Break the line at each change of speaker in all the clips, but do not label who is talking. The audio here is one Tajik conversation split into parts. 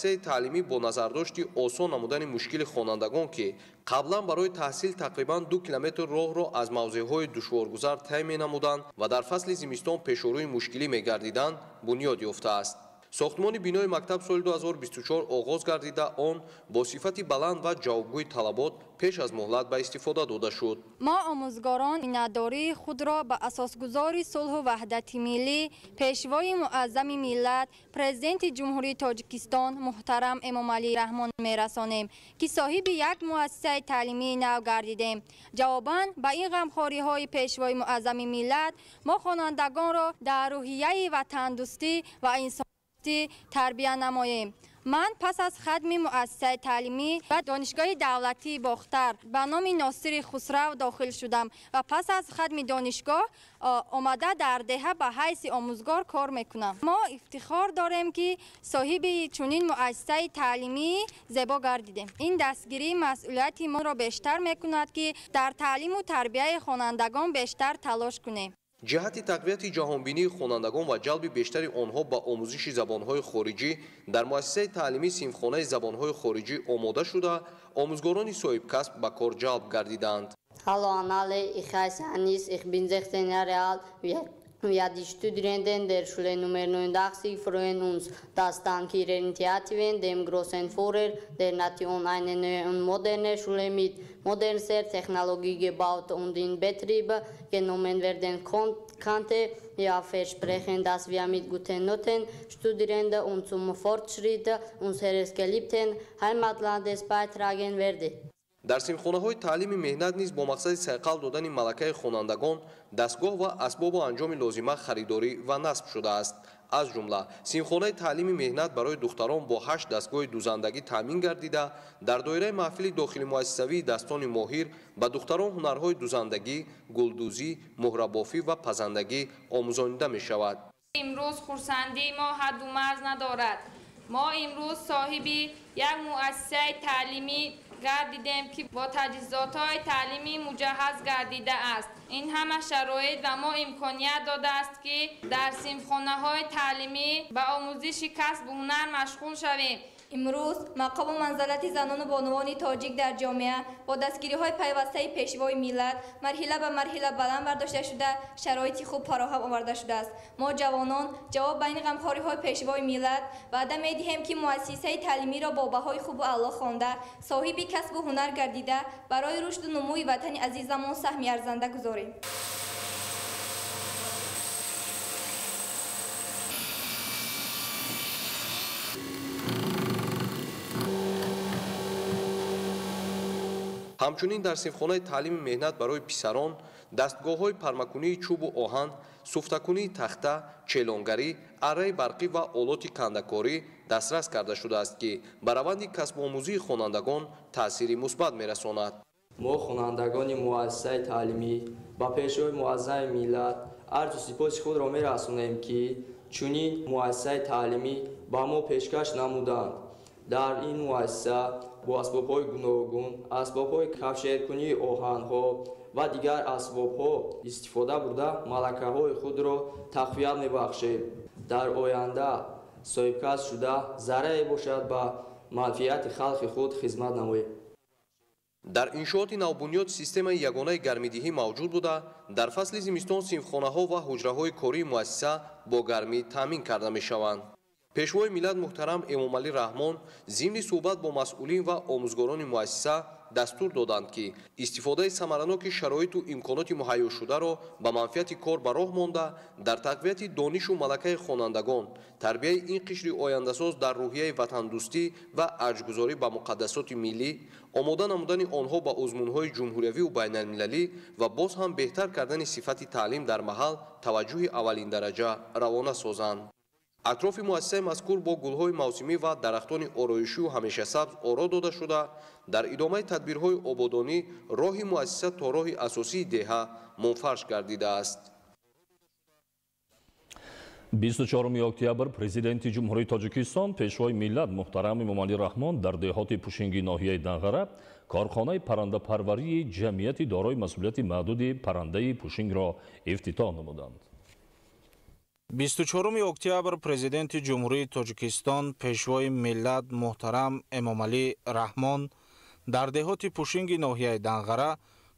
Муассисаи таълимӣ бо назардошти осон намудани мушкили хонандагон, ки қаблан барои таҳсил тақрибан 2 километр роҳро аз мавзеъҳои душворгузар тай менамуданд ва дар фасли зимистон пешорӯи мушкилӣ мегардиданд, бунёд ёфтааст. Сохтмони бинои мактаб соли 2024 оғоз гардида, он бо сифати баланд ва ҷавобгӯи талабот пеш аз муҳлат ба истифода дода шуд.
Мо омӯзгорон миннатдории худро ба асосгузори сулҳу ваҳдати миллӣ, пешвои муаззами миллат, президенти Ҷумҳурии Тоҷикистон муҳтарам Эмомалӣ Раҳмон мерасонем, ки соҳиби як муассисаи таълимии нав гардидем. Ҷавобан ба ин ғамхориҳои пешвои муаззами миллат, мо хонандагонро дар рӯҳияи ватандӯстӣ ва инсон тарбия намоем. Ман пас аз хатми муассисаи таълимӣ ба Донишгоҳи давлатии Бохтар ба номи Носири Хусрав дохил шудам ва пас аз хатми донишгоҳ омада дар деҳа ба ҳайси омӯзгор кор мекунам. Мо ифтихор дорем, ки соҳиби чунин муассисаи таълимии зебо гардидем. Ин дастгирӣ масъулияти моро бештар мекунад, ки дар таълиму тарбияи хонандагон бештар талош кунем.
Ҷиҳати тақвияти ҷаҳонбинии хонандагон ва ҷалби бештари онҳо ба омӯзиши забонҳои хориҷӣ дар муассисаи таълимӣ синфхонаи забонҳои хориҷӣ омода шуда, омӯзгорони соҳибкасб ба кор ҷалб гардиданд.
Hallo an alle, ich heiße Anis, ich bin 16 Jahre alt. Wir, die Studierenden der Schule Nummer 89, freuen uns, dass dank ihrer Initiativen, dem großen Führer der Nation, eine neue und moderne Schule mit modernster Technologie gebaut und in Betrieb genommen werden konnte. Wir versprechen, dass wir mit guten Noten studieren und zum Fortschritt unseres geliebten Heimatlandes beitragen werden.
Дар синфхонаҳои таълими меҳнат низ бо мақсади сайқал додани малакаи хонандагон дастгоҳ ва асбобу анҷоми лозима харидорӣ ва насб шудааст. Аз ҷумла синфхонаи таълими меҳнат барои духтарон бо 8 дастгоҳи дузандагӣ таъмин гардида, дар доираи маҳфили дохилимуассисавии дастони моҳир ба духтарон ҳунарҳои дузандагӣ, гулдӯзӣ, муҳрабофӣ ва пазандагӣ омӯзонида мешавад.
Имрӯз хурсандии мо ҳадду марз надорад. Мо имрӯз соҳиби як муассисаи таълимӣ гардидем, ки бо таҷҳизотҳои таълимӣ муҷаҳҳаз гардидааст. Ин ҳама шароит ба мо имконият додааст, ки дар синфхонаҳои таълимӣ ба омӯзиши касбу ҳунар машғул шавем.
Имрӯз мақому манзалати занону бонувони тоҷик дар ҷомеа бо дастгириҳои пайвастаи пешвои миллат марҳила ба марҳила баланд бардошта шуда, шароити хуб фароҳам оварда шудааст. Мо ҷавонон ҷавоб ба ин ғамхориҳои пешвои миллат ваъда медиҳем, ки муассисаи таълимиро бо баҳои хубу аъло хонда, соҳиби касбу ҳунар гардида, барои рушду нумӯи ватани азизамон саҳми арзанда гузорем.
Ҳамчунин дар синфхонаи таълими меҳнат барои писарон дастгоҳҳои пармакунии чӯбу оҳан, суфтакунии тахта, челонгарӣ, арраи барқӣ ва олоти кандакорӣ дастрас карда шудааст, ки ба раванди касбомӯзии хонандагон таъсири мусбат мерасонад.
Мо хонандагони муассисаи таълимӣ ба пешвои муаззами миллат арзу сипоси худро мерасонем, ки чунин муассисаи таълимӣ ба мо пешкаш намуданд. Дар ин муассиса бо асбобҳои гуногун, асбобҳои кафшеркунии оҳанҳо ва дигар асбобҳо истифода бурда, малакаҳои худро тақвият мебахшем. Дар оянда соҳибкасб шуда, заррае бошад ба манфиати халқи худ хизмат намоем.
Дар иншооти навбунёд системаи ягонаи гармидиҳӣ мавҷуд буда, дар фасли зимистон синфхонаҳо ва ҳуҷраҳои кории муассиса бо гармӣ таъмин карда мешаванд. Пешвои миллат муҳтарам Эмомалӣ Раҳмон зимни суҳбат бо масъулин ва омӯзгорони муассиса дастур доданд, ки истифодаи самараноки шароиту имконоти муҳайёшударо ба манфиати кор ба роҳ монда, дар тақвияти донишу малакаи хонандагон, тарбияи ин қишри ояндасоз дар рӯҳияи ватандӯстӣ ва арҷгузорӣ ба муқаддасоти миллӣ, омода намудани онҳо ба озмунҳои ҷумҳуриявию байналмилалӣ ва боз ҳам беҳтар кардани сифати таълим дар маҳал таваҷҷӯҳи аввалиндараҷа равона созанд. Атрофи муассисаи мазкур бо гулҳои мавсимӣ ва дарахтони ороишию ҳамешасабз оро дода шуда, дар идомаи тадбирҳои ободонӣ роҳи муассиса то роҳи асосии деҳа мунфарш гардидааст.
24 октябр Президенти Ҷумҳурии Тоҷикистон, Пешвои миллат муҳтарам Эмомалӣ Раҳмон дар деҳоти Пушинги ноҳияи Данғара корхонаи паррандапарварии ҷамъияти дорои масъулияти маҳдуди паррандаи Пушингро ифтитоҳ намуданд.
24 октябр Президенти Ҷумҳурии Тоҷикистон, Пешвои миллат муҳтарам Эмомалӣ Раҳмон дар деҳоти Пушинги ноҳияи Данғара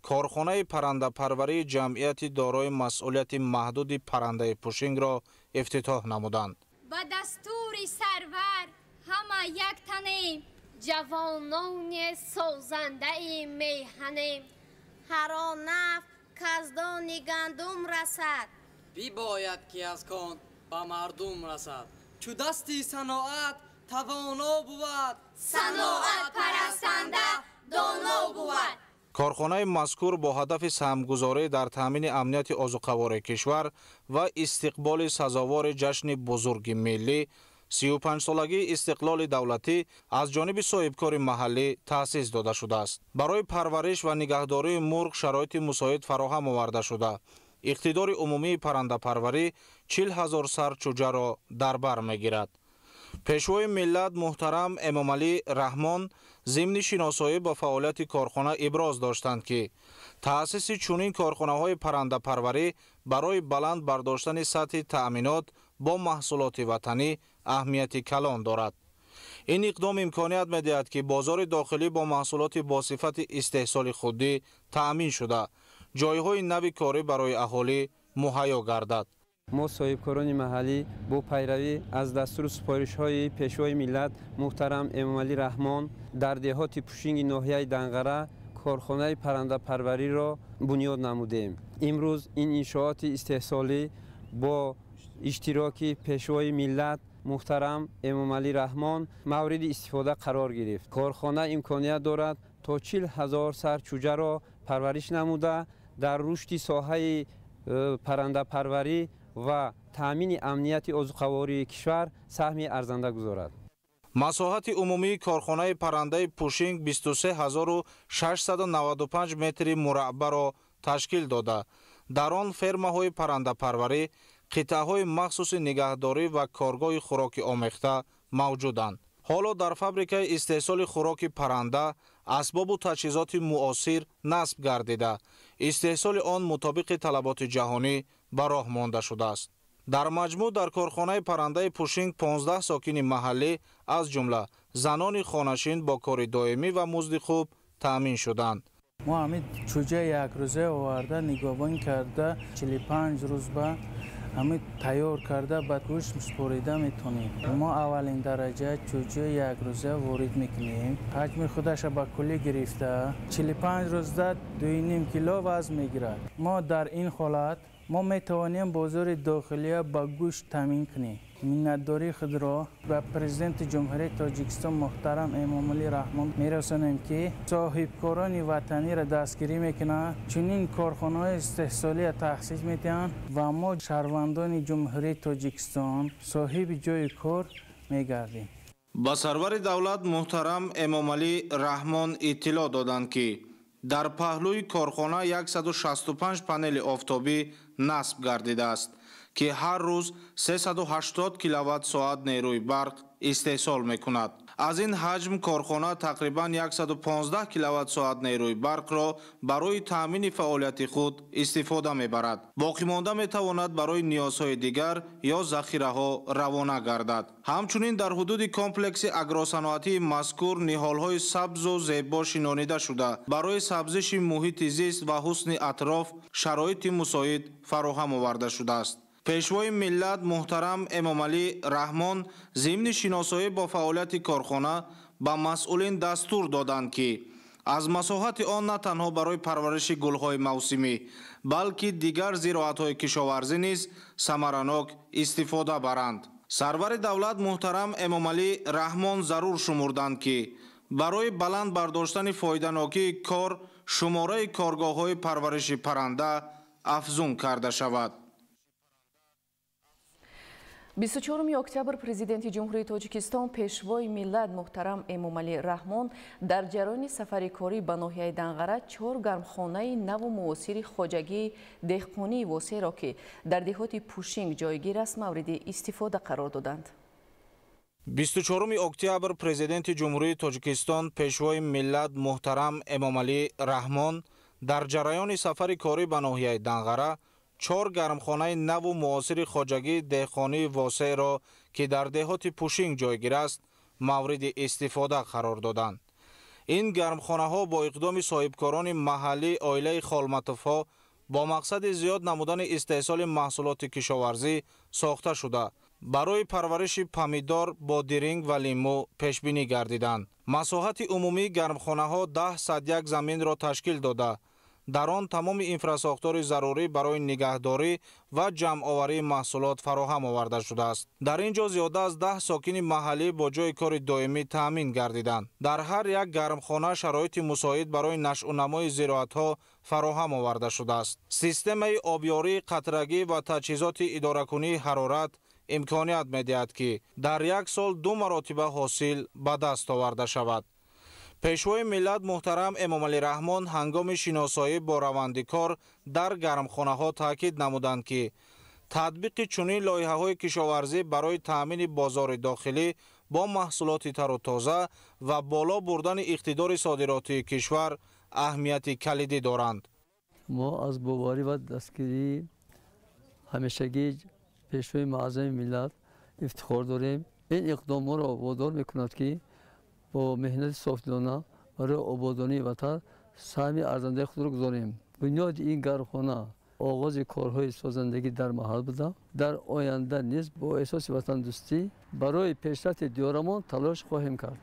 корхонаи паррандапарварии ҷамъияти дорои масъулияти маҳдуди паррандаи Пушингро ифтитоҳ намуданд.
Ба дастури сарвар ҳама як танем,
ҷавонони созандаи меҳанем.
Ҳар он наф каз дони гандум расад,
бибояд ки аз кон ба мардум расад. Чу дасти саноат тавоно бувад,
саноат парастанда доно бувад.
Корхонаи мазкур бо ҳадафи саҳмгузорӣ дар таъмини амнияти озуқавории кишвар ва истиқболи сазовори ҷашни бузурги миллӣ, 35-солагии истиқлоли давлатӣ аз ҷониби соҳибкори маҳаллӣ таъсис дода шудааст. Барои парвариш ва нигаҳдории мурғ шароити мусоид фароҳам оварда шуда, иқтидори умумии паррандапарварӣ 40 ҳазор сар чӯҷаро дар бар мегирад. Пешвои миллат муҳтарам Эмомалӣ Раҳмон зимни шиносоӣ ба фаъолияти корхона иброз доштанд, ки таъсиси чунин корхонаҳои паррандапарварӣ барои баланд бардоштани сатҳи таъминот бо маҳсулоти ватанӣ аҳамияти калон дорад. Ин иқдом имконият медиҳад, ки бозори дохилӣ бо маҳсулоти бо сифати истеҳсоли худдӣ таъмин шуда, ҷойҳои нави корӣ барои аҳолӣ муҳайё гардад.
Мо соҳибкорони маҳаллӣ бо пайравӣ аз дастуру супоришҳои Пешвои миллат муҳтарам Эмомалӣ Раҳмон дар деҳоти Пушинги ноҳияи Данғара корхонаи паррандапарвариро бунёд намудем. Имрӯз ин иншооти истеҳсолӣ бо иштироки Пешвои миллат муҳтарам Эмомалӣ Раҳмон мавриди истифода қарор гирифт. Корхона имконият дорад то 40 ҳазор сар чӯҷаро парвариш намуда, дар рушди соҳаи паррандапарварӣ ва таъмини амнияти озуқавории кишвар саҳми арзанда гузорад.
Масоҳати умумии корхонаи паррандаи Пушинг 23 695 метри мураббаъро ташкил дода, дар он фермаҳои паррандапарварӣ, қитъаҳои махсуси нигаҳдорӣ ва коргоҳи хӯроки омехта мавҷуданд. Ҳоло дар фабрикаи истеҳсоли хӯроки парранда асбобу таҷҳизоти муосир насб гардида, истеҳсоли он мутобиқи талаботи ҷаҳонӣ ба роҳ монда шудааст. Дар маҷмӯъ дар корхонаи паррандаи Пушинг 15 сокини маҳаллӣ, аз ҷумла занони хонашин, бо кори доимӣ ва музди хуб таъмин шуданд.
Мо ҳамин чӯҷа якрӯза оварда, нигоҳбон карда, 45 рӯз ба ҳамин тайёр карда, ба гӯшт супорида метавонем. Мо аввалин дараҷа чӯҷа якрӯза ворид мекунем. Ҳаҷми худаша ба куллӣ гирифта, 45 рӯзда 2,5 кило вазн мегирад. Мо дар ин ҳолат мо метавонем бозори дохилия ба гӯшт таъмин кунем. Миннатдории худро ба Президенти Ҷумҳурии Тоҷикистон муҳтарам Эмомалӣ Раҳмон мерасонем, ки соҳибкорони ватаниро дастгирӣ мекунанд, чунин корхонаҳои истеҳсолия таъсис медиҳанд ва мо, шаҳрвандони Ҷумҳурии Тоҷикистон, соҳиби ҷойи кор мегардем.
Ба сарвари давлат муҳтарам Эмомалӣ Раҳмон иттилоъ доданд, ки дар паҳлӯи корхона 165 панели офтобӣ насб гардидааст, ки ҳар рӯз 380 киловатт-соат нерӯи барқ истеҳсол мекунад. Аз ин ҳаҷм корхона тақрибан 115 киловатт-соат нерӯи барқро барои таъмини фаъолияти худ истифода мебарад. Боқимонда метавонад барои ниёзҳои дигар ё захираҳо равона гардад. Ҳамчунин дар ҳудуди комплекси агросаноатии мазкур ниҳолҳои сабзу зебо шинонида шуда, барои сабзиши муҳити зист ва ҳусни атроф шароити мусоид фароҳам оварда шудааст. Пешвои миллат муҳтарам Эмомалӣ Раҳмон зимни шиносоӣ бо фаъолияти корхона ба масъулин дастур доданд, ки аз масоҳати он на танҳо барои парвариши гулҳои мавсимӣ, балки дигар зироатҳои кишоварзӣ низ самаранок истифода баранд. Сарвари давлат муҳтарам Эмомалӣ Раҳмон зарур шумурданд, ки барои баланд бардоштани фоиданокии кор шумораи коргоҳҳои парвариши парранда афзун карда шавад.
24 октябр Президенти Ҷумҳурии Тоҷикистон, Пешвои миллат муҳтарам Эмомалӣ Раҳмон дар ҷараёни сафари корӣ ба ноҳияи Данғара чор гармхонаи наву муосири хоҷагии деҳқонии восеъро, ки дар деҳоти Пушинг ҷойгир аст, мавриди истифода қарор доданд.
24 октябр Президенти Ҷумҳурии Тоҷикистон, Пешвои миллат муҳтарам Эмомалӣ Раҳмон дар ҷараёни сафари корӣ ба ноҳияи Данғара 4 гармхонаи наву муосири хоҷагии деҳқонии Восеъро, ки дар деҳоти Пушинг ҷойгир аст, мавриди истифода қарор доданд. Ин гармхонаҳо бо иқдоми соҳибкорони маҳаллӣ оилаи Холматовҳо бо мақсади зиёд намудани истеҳсоли маҳсулоти кишоварзӣ сохта шуда, барои парвариши помидор, бодиринг ва лимӯ пешбинӣ гардиданд. Масоҳати умумии гармхонаҳо 10,1 заминро ташкил дода, дар он тамоми инфрасохтори зарурӣ барои нигаҳдорӣ ва ҷамъоварии маҳсулот фароҳам оварда шудааст. Дар ин ҷо зиёда аз 10 сокини маҳаллӣ бо ҷойи кори доимӣ таъмин гардиданд. Дар ҳар як гармхона шароити мусоид барои нашъунамои зироатҳо фароҳам оварда шудааст. Системаи обёрии қатрагӣ ва таҷҳизоти идоракунии ҳарорат имконият медиҳад, ки дар як сол 2 маротиба ҳосил ба даст оварда шавад. Пешвои миллат муҳтарам Эмомалӣ Раҳмон ҳангоми шиносоӣ бо раванди кор дар гармхонаҳо таъкид намуданд, ки татбиқи чунин лоиҳаҳои кишоварзӣ барои таъмини бозори дохилӣ бо маҳсулоти тару тоза ва боло бурдани иқтидори содиротии кишвар аҳамияти калидӣ доранд.
Мо аз боварӣ ва дастгирии ҳамешагии пешвои муаззами миллат ифтихор дорем. Ин иқдом моро водор мекунад, ки бо меҳнати софдилона барои ободонии ватан саҳми арзандаи худро гузорем. Бунёди ин гармхона оғози корҳои созандагӣ дар маҳал буда, дар оянда низ бо эҳсоси ватандӯстӣ барои пешрафти диёрамон талош хоҳем кард.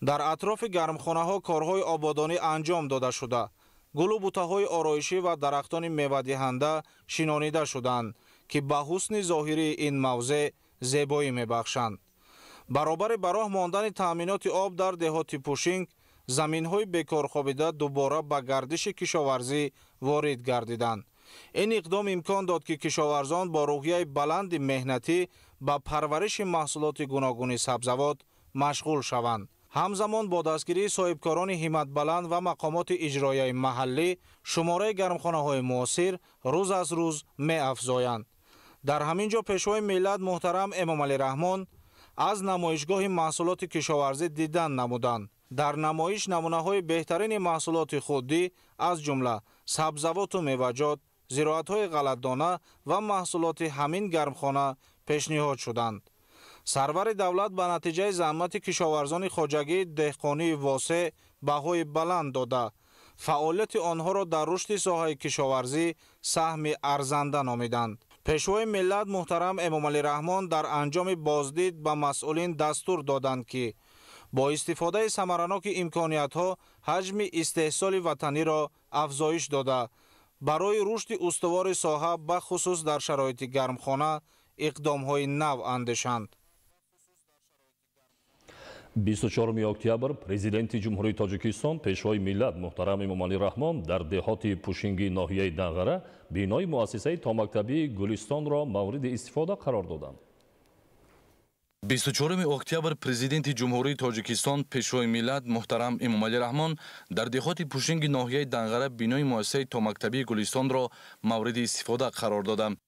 Дар атрофи гармхонаҳо корҳои ободонӣ анҷом дода шуда, гулу бутаҳои ороишӣ ва дарахтони мевадиҳанда шинонида шуданд, ки ба ҳусни зоҳирии ин мавзеъ зебоӣ мебахшанд. Баробари ба роҳ мондани таъминоти об дар деҳоти Пушинг, заминҳои бекорхобида дубора ба гардиши кишоварзӣ ворид гардиданд. Ин иқдом имкон дод, ки кишоварзон бо рӯҳияи баланди меҳнатӣ ба парвариши маҳсулоти гуногуни сабзавот машғул шаванд. Ҳамзамон бо дастгирии соҳибкорони ҳимматбаланд ва мақомоти иҷроияи маҳаллӣ шумораи гармхонаҳои муосир рӯз аз рӯз меафзоянд. Дар ҳамин ҷо пешвои миллат муҳтарам Эмомалӣ Раҳмон аз намоишгоҳи маҳсулоти кишоварзӣ дидан намуданд. Дар намоиш намунаҳои беҳтарини маҳсулоти худдӣ, аз ҷумла сабзавоту меваҷот, зироатҳои ғалатдона ва маҳсулоти ҳамин гармхона пешниҳод шуданд. Сарвари давлат ба натиҷаи заҳмати кишоварзони хоҷагии деҳқонии Восеъ баҳои баланд дода, фаъолияти онҳоро дар рушди соҳаи кишоварзӣ саҳми арзанда номиданд. Пешвои миллат муҳтарам Эмомалӣ Раҳмон дар анҷоми боздид ба масъулин дастур доданд, ки бо истифодаи самараноки имкониятҳо ҳаҷми истеҳсоли ватаниро афзоиш дода, барои рушди устувори соҳа бахусус дар шароити гармхона иқдомҳои нав андешанд.
24 октябр Президенти Ҷумҳурии Тоҷикистон, Пешвои миллат муҳтарам Эмомалӣ Раҳмон дар деҳоти Пушинги ноҳияи Данғара бинои муассисаи томактабии Гулистонро мавриди истифода қарор доданд.
24 октябр Президенти Ҷумҳурии Тоҷикистон, Пешвои миллат муҳтарам Эмомалӣ Раҳмон дар деҳоти Пушинги ноҳияи Данғара бинои муассисаи томактабии Гулистонро мавриди истифода қарор доданд.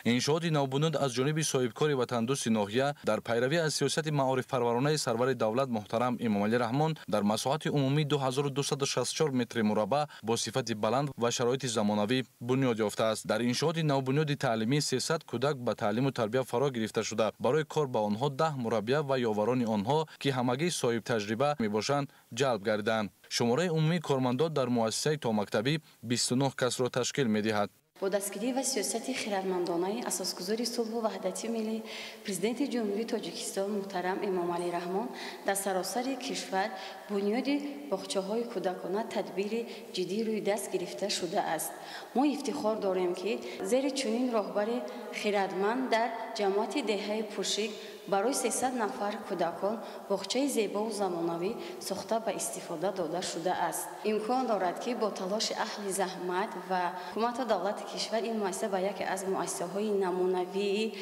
Иншооти навбунёд аз ҷониби соҳибкори ватандӯсти ноҳия дар пайравӣ аз сиёсати маорифпарваронаи сарвари давлат муҳтарам Эмомалӣ Раҳмон дар масоҳати умумии 2264 метри мураббаъ бо сифати баланд ва шароити замонавӣ бунёд ёфтааст. Дар иншооти навбунёди таълимӣ 300 кӯдак ба таълиму тарбия фаро гирифта шуда, барои кор ба онҳо 10 мураббия ва ёварони онҳо, ки ҳамагӣ соҳибтаҷриба мебошанд, ҷалб гардиданд. Шумораи умумии кормандон дар муассисаи томактабӣ 29 касро ташкил медиҳад.
Бо дастгирӣ ва сиёсати хирадмандонаи асосгузори сулҳу ваҳдати миллӣ, Президенти Ҷумҳурии Тоҷикистон муҳтарам Эмомалӣ Раҳмон дар саросари кишвар бунёди боғчаҳои кӯдакона тадбири ҷиддӣ рӯи даст гирифта шудааст. Мо ифтихор дорем, ки зери чунин роҳбари хирадманд дар ҷамоати деҳаи Пушик барои 300 нафар кӯдакон боғчаи зебову замонавӣ сохта ба истифода дода шудааст. Имкон дорад, ки бо талоши аҳли заҳмат ва ҳукумату давлати кишвар ин муассиса ба яке аз муассисаҳои намунавии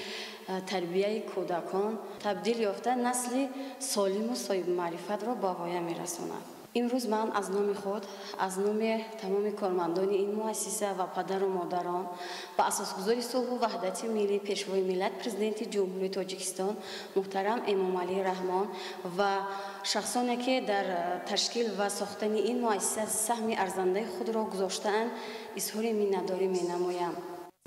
тарбияи кӯдакон табдил ёфта, насли солиму соҳибмаърифатро ба воя мерасонад. Имрӯз ман аз номи худ, аз номи тамоми кормандони ин муассиса ва падару модарон ба асосгузори сулҳу ваҳдати миллӣ, Пешвои миллат, Президенти Ҷумҳурии Тоҷикистон муҳтарам Эмомалӣ Раҳмон ва шахсоне, ки дар ташкил ва сохтани ин муассиса саҳми арзандаи худро гузоштаанд, изҳори миннатдорӣ менамоям.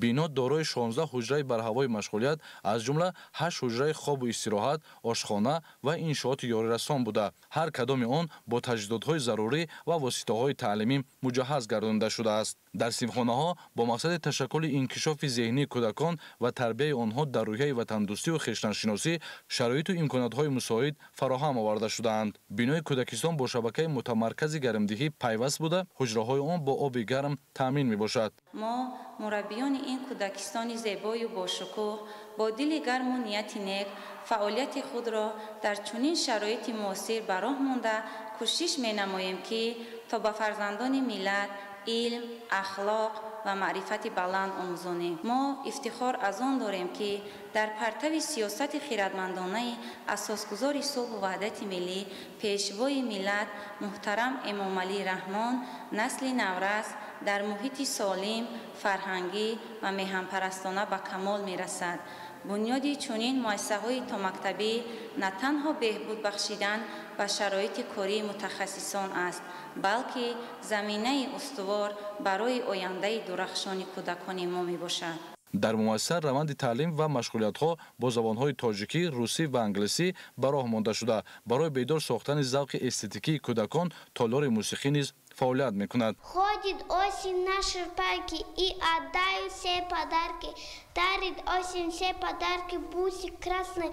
Бино дорои 16 ҳуҷраи барҳавои машғулият, аз ҷумла 8 ҳуҷраи хобу истироҳат, ошхона ва иншооти ёрирасон буда, ҳар кадоми он бо таҷҳизотҳои зарурӣ ва воситаҳои таълимӣ муҷаҳҳаз гардонида шудааст. Дар синфхонаҳо бо мақсади ташаккули инкишофи зеҳнии кӯдакон ва тарбияи онҳо дар рӯҳияи ватандӯстию хештаншиносӣ шароиту имкониятҳои мусоид фароҳам оварда шудаанд. Бинои кӯдакистон бо шабакаи мутамаркази гармдиҳӣ пайваст буда, ҳуҷраҳои он бо оби гарм таъмин мебошад.
Мо мураббиёни ин кӯдакистони зебою бошукӯҳ бо дили гарму нияти нек фаъолияти худро дар чунин шароити муосир ба роҳ монда кӯшиш менамоем, ки то ба фарзандони миллат илм, ахлоқ ва маърифати баланд омӯзонем. Мо ифтихор аз он дорем, ки дар партави сиёсати хирадмандонаи асосгузори сулҳу ваҳдати миллӣ, Пешвои миллат муҳтарам Эмомалӣ Раҳмон насли наврас дар муҳити солим, фарҳангӣ ва меҳанпарастона ба камол мерасад. Бунёди чунин муассисаҳои томактабӣ на танҳо беҳбуд бахшидан ба шароити кории мутахассисон аст, балки заминаи устувор барои ояндаи дурахшони кӯдакони мо мебошад.
Дар муассиса раванди таълим ва машғулиятҳо бо забонҳои тоҷикӣ, русӣ ва англисӣ ба роҳ монда шуда, барои бедор сохтани завқи эстетикии кӯдакон толори мусиқӣ низ фаъолият мекунад.
Ходит осень в наши парки и отдают все подарки. Дарит осень все подарки, бусик красный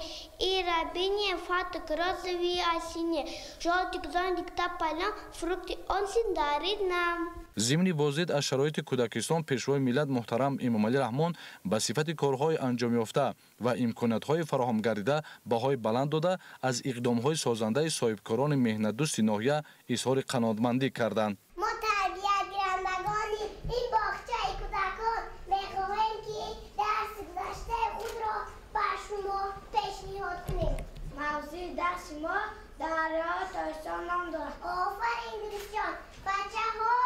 и рабине, фаток розовый осине, желтик, зонтик тополям, фрукты осень дарит нам.
Зимни боздид аз шароити кӯдакистон Пешвои миллат муҳтарам Эмомалӣ Раҳмон ба сифати корҳои анҷомёфта ва имкониятҳои фароҳам гардида баҳои баланд дода, аз иқдомҳои созандаи соҳибкорони меҳнатдӯсти ноҳия изҳори қаноатмандӣ карданд.
Мо тарбиятгирандагони ин боғчаи кӯдакон мехоҳем, ки дарси гузаштаи худро ба шумо пешниҳод кунем. Мавзӯи дарси мо дарёи Тоҷикистон ном дорад. Офарин, Гулистон! Бачаҳо,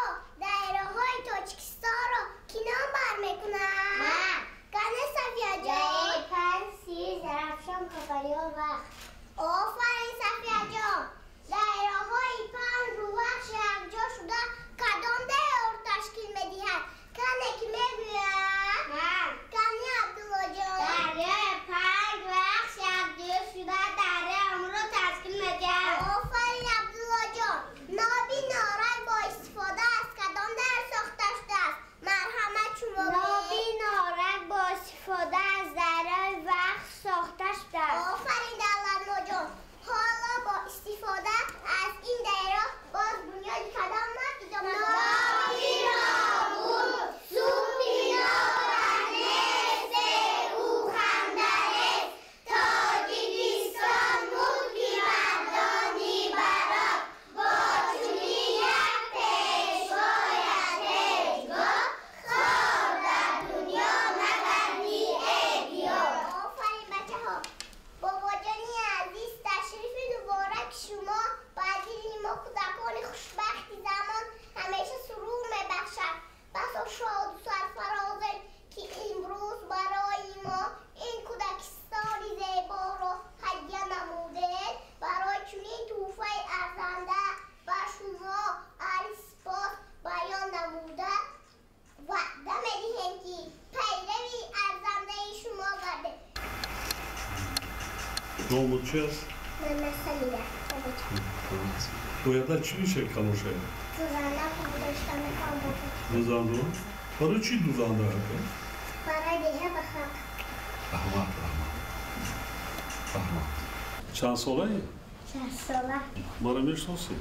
дарёҳои Тоҷикистонро кӣ номбар мекунад? Ман. Кане, Сафияҷон? Панҷ, Сир, Зарафшон, Кофарниҳон, Вахш. Офарин, Сафияҷон! Дарёҳои панҷу Вахш якҷо шуда
Номут чи аст?
Мамасалия.
Оянда чӣ мешавӣ калон шавӣ?
Дузанда дошта мехоҳам бошам.
Дузанда? Барои чӣ дузанда ака?
Барои деҳа ба халқ.
Раҳмат, раҳмат. Раҳмат. Чанд солаӣ?
6 сола.
Маро мешиносӣ?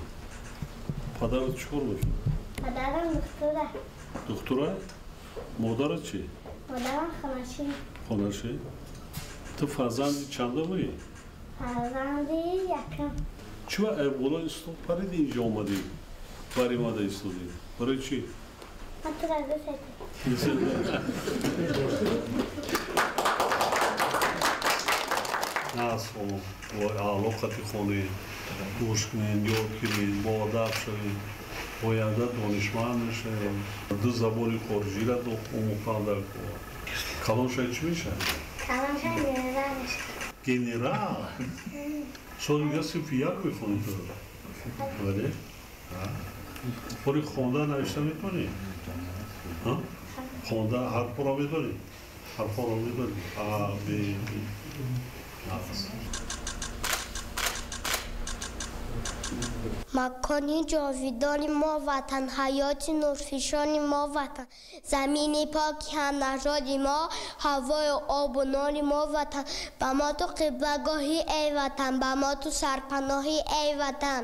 Падарат чӣ кор мекунад?
Падарам духтура.
Духтура? Модарат чӣ?
Модарам хоначӣ.
Хоначӣ? Ту фарзанди чандумӣ?
Фарзанди якум.
Чӣ ва болои стол париди инҷо омадӣ? Баримада истодӣ. Барои чӣ?
Ман туро дӯст медорам.
Аъло қати хонед, гӯш кунед, ёд гиред, боадаб шавед, оянда донишманд мешавед. Ду забони хориҷиро омӯхтан дар кор. Калон шавед чӣ мешавед?
Калон шавед генерал мешавам.
Генерал? Соли дига синфи як мехонӣ ту? Бале? Хори хонда навишта метавонӣ? Хонда ҳарфҳоро медонӣ? Ҳарфҳоро медонӣ? А, Б, Д.
Макони ҷовидони мо ватан, ҳаёти нурфишони мо ватан, замини поки ҳамнажоди мо, ҳавою обу нони мо ватан, ба мо ту қиблагоҳӣ эй ватан, ба мо ту сарпаноҳӣ эй ватан.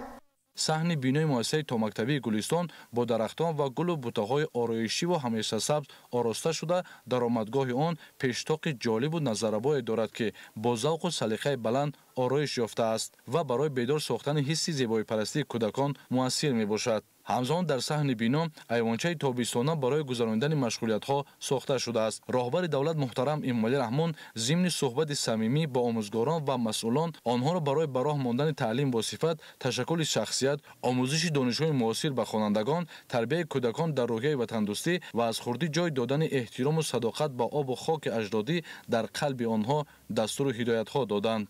Саҳни бинои муассисаи томактабии Гулистон бо дарахтон ва гулу бутаҳои ороишиву ҳамешасабз ороста шуда, даромадгоҳи он пештоқи ҷолибу назаррабое дорад, ки бо завқу салиқаи баланд ороиш ёфтааст ва барои бедор сохтани ҳисси зебоипарастии кӯдакон муассир мебошад. Ҳамзамон дар саҳни бино айвончаи тобистона барои гузаронидани машғулиятҳо сохта шудааст. Роҳбари давлат муҳтарам Эмомалӣ Раҳмон зимни суҳбати самимӣ бо омӯзгорон ва масъулон онҳоро барои ба роҳ мондани таълим бо сифат, ташаккули шахсият, омӯзиши донишҳои муосир ба хонандагон, тарбияи кӯдакон дар рӯҳияи ватандӯстӣ ва аз хурдӣ ҷой додани эҳтирому садоқат ба обу хоки аҷдодӣ дар қалби онҳо дастуру ҳидоятҳо доданд.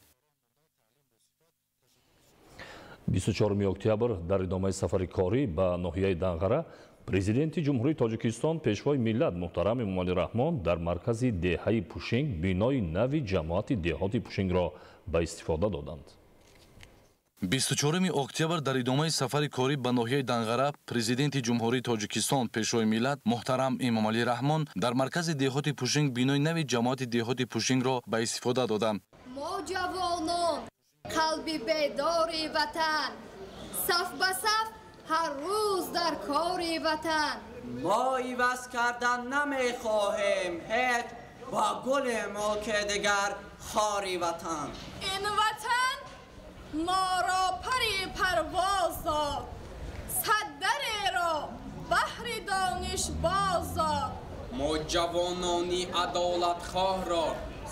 24 октябр дар идомаи сафари корӣ ба ноҳияи Данғара Президенти Ҷумҳурии Тоҷикистон Пешвои миллат муҳтарам Эмомалӣ Раҳмон дар маркази деҳаи Пушинг бинои нави ҷамоати деҳоти Пушингро ба истифода доданд.
24 октябр дар идомаи сафари корӣ ба ноҳияи Данғара Президенти Ҷумҳурии Тоҷикистон Пешвои миллат муҳтарам Эмомалӣ Раҳмон дар маркази деҳоти Пушинг бинои нави ҷамоати деҳоти Пушингро ба истифода доданд.
Мо ҷавонон қалби бедори ватан, саф ба саф ҳар рӯз дар кори ватан.
Мо иваз кардан намехоҳем ҳеҷ бо гули мулки дигар хори ватан.
Ин ватан моро пари парвоз дод, сад дареро баҳри дониш боз дод.
Мо ҷавонони адолатхоҳро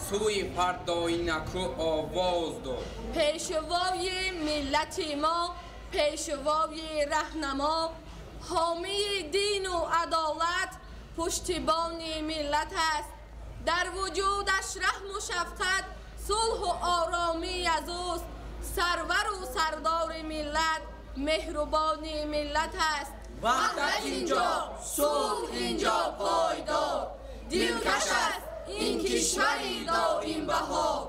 сӯи фардои накӯ овоз дод.
Пешвои миллати мо, пешвои раҳнамо, ҳомии дину адолат, пуштибони миллат аст. Дар вуҷудаш раҳму шафқат, сулҳу оромӣ аз ӯст. Сарвару сардори миллат, меҳрубони миллат аст.
Ваҳдат инҷо, сулҳ инҷо пойдор,
дилкаш аст ин кишвари доимбаҳор.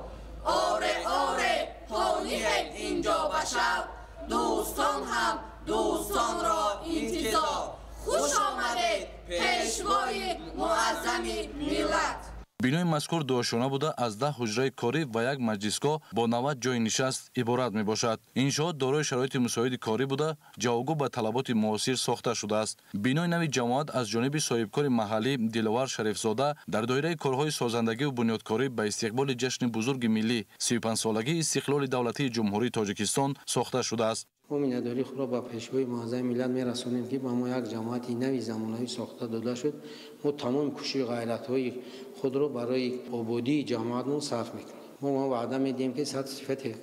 Оре, оре, ҳониҳед инҷо ба шаб, дӯстон ҳам дӯстонро интизор. Хуш омадед, пешвои муаззами миллат.
Бинои мазкур дуошёна буда, аз 10 ҳуҷраи корӣ ва як маҷлисгоҳ бо 90 ҷойи нишаст иборат мебошад. Иншоот дорои шароити мусоиди корӣ буда, ҷавобгӯ ба талаботи муосир сохта шудааст. Бинои нави ҷамоат аз ҷониби соҳибкори маҳаллӣ Диловар Шарифзода дар доираи корҳои созандагиву бунёдкорӣ ба истиқболи ҷашни бузурги миллӣ 35-солагии истиқлоли давлатии Ҷумҳурии Тоҷикистон сохта шудааст.
Мо миннатдории худро ба пешвои муаззами миллат мерасонем, ки ба мо як ҷамоати нави замонавӣ сохта дода шуд. Мо тамоми кӯшишу ғайратҳои худро барои ободии ҷамоатмон сарф мекунем. Мо ваъда медиҳем, ки сатҳи сифати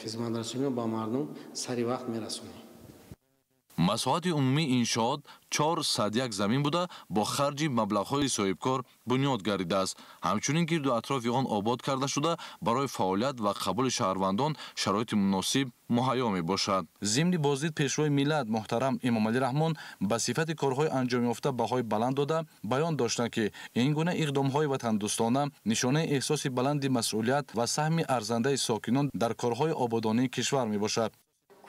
хизматрасониро ба мардум сари вақт мерасонем.
Масоҳати умумии иншоот 401 замин буда, бо харҷи маблағҳои соҳибкор бунёд гардидааст. Ҳамчунин гирду атрофи он обод карда шуда, барои фаъолият ва қабули шаҳрвандон шароити муносиб муҳайё мебошад. Зимни боздид Пешвои миллат муҳтарам Эмомалӣ Раҳмон ба сифати корҳои анҷомёфта баҳои баланд дода, баён доштанд, ки ин гуна иқдомҳои ватандӯстона нишонаи эҳсоси баланди масъулият ва саҳми арзандаи сокинон дар корҳои ободонии кишвар мебошад.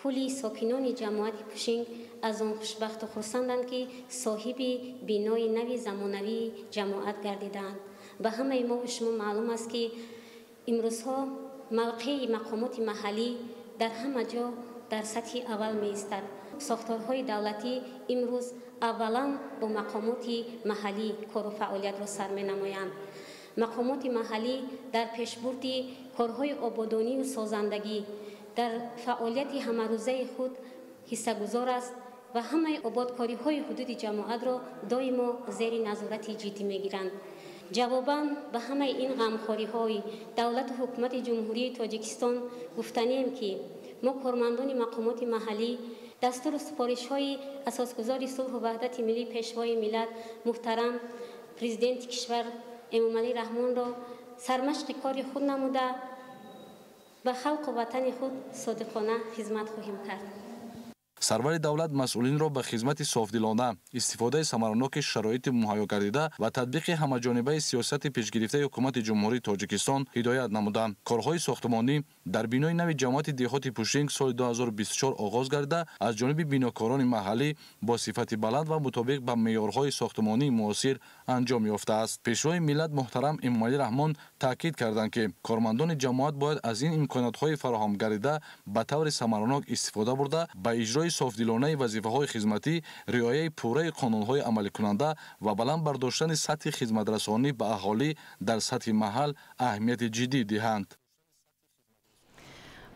Кулли сокинони ҷамоати Пушинг аз он хушбахту хурсанданд, ки соҳиби бинои нави замонавии ҷамоат гардидаанд. Ба ҳамаи мову шумо маълум аст, ки имрӯзҳо мавқеи мақомоти маҳаллӣ дар ҳама ҷо дар сатҳи аввал меистад. Сохторҳои давлатӣ имрӯз аввалан бо мақомоти маҳаллӣ кору фаъолиятро сар менамоянд. Мақомоти маҳаллӣ дар пешбурди корҳои ободонию созандагӣ дар фаъолияти ҳамарӯзаи худ ҳиссагузор аст ва ҳамаи ободкориҳои ҳудуди ҷамоатро доимо зери назорати ҷиддӣ мегиранд. Ҷавобан ба ҳамаи ин ғамхориҳои давлату ҳукумати Ҷумҳурии Тоҷикистон гуфтанием, ки мо кормандони мақомоти маҳаллӣ дастуру супоришҳои асосгузори сулҳу ваҳдати миллӣ, Пешвои миллат муҳтарам Президенти кишвар Эмомалӣ Раҳмонро сармашқи кори худ намуда, ба халқу ватани худ содиқона хизмат хоҳем кард.
Сарвари давлат масъулинро ба хизмати софдилона, истифодаи самараноки шароити муҳайё гардида ва татбиқи ҳамаҷонибаи сиёсати пешгирифтаи ҳукумати Ҷумҳурии Тоҷикистон ҳидоят намуданд. Корҳои сохтмонӣ дар бинои нави ҷамоати деҳоти Пушинг соли 2024 оғоз гардида, аз ҷониби бинокорони маҳаллӣ бо сифати баланд ва мутобиқ ба меъёрҳои сохтмонии муосир анҷом ёфтааст. Пешвои миллат муҳтарам Эмомалӣ Раҳмон таъкид карданд, ки кормандони ҷамоат бояд аз ин имкониятҳои фароҳам гардида ба таври самаранок истифода бурда, ба иҷрои софдилонаи вазифаҳои хизматӣ, риояи пурраи қонунҳои амаликунанда ва баланд бардоштани сатҳи хизматрасонӣ ба аҳолӣ дар сатҳи маҳал аҳамияти ҷиддӣ диҳанд.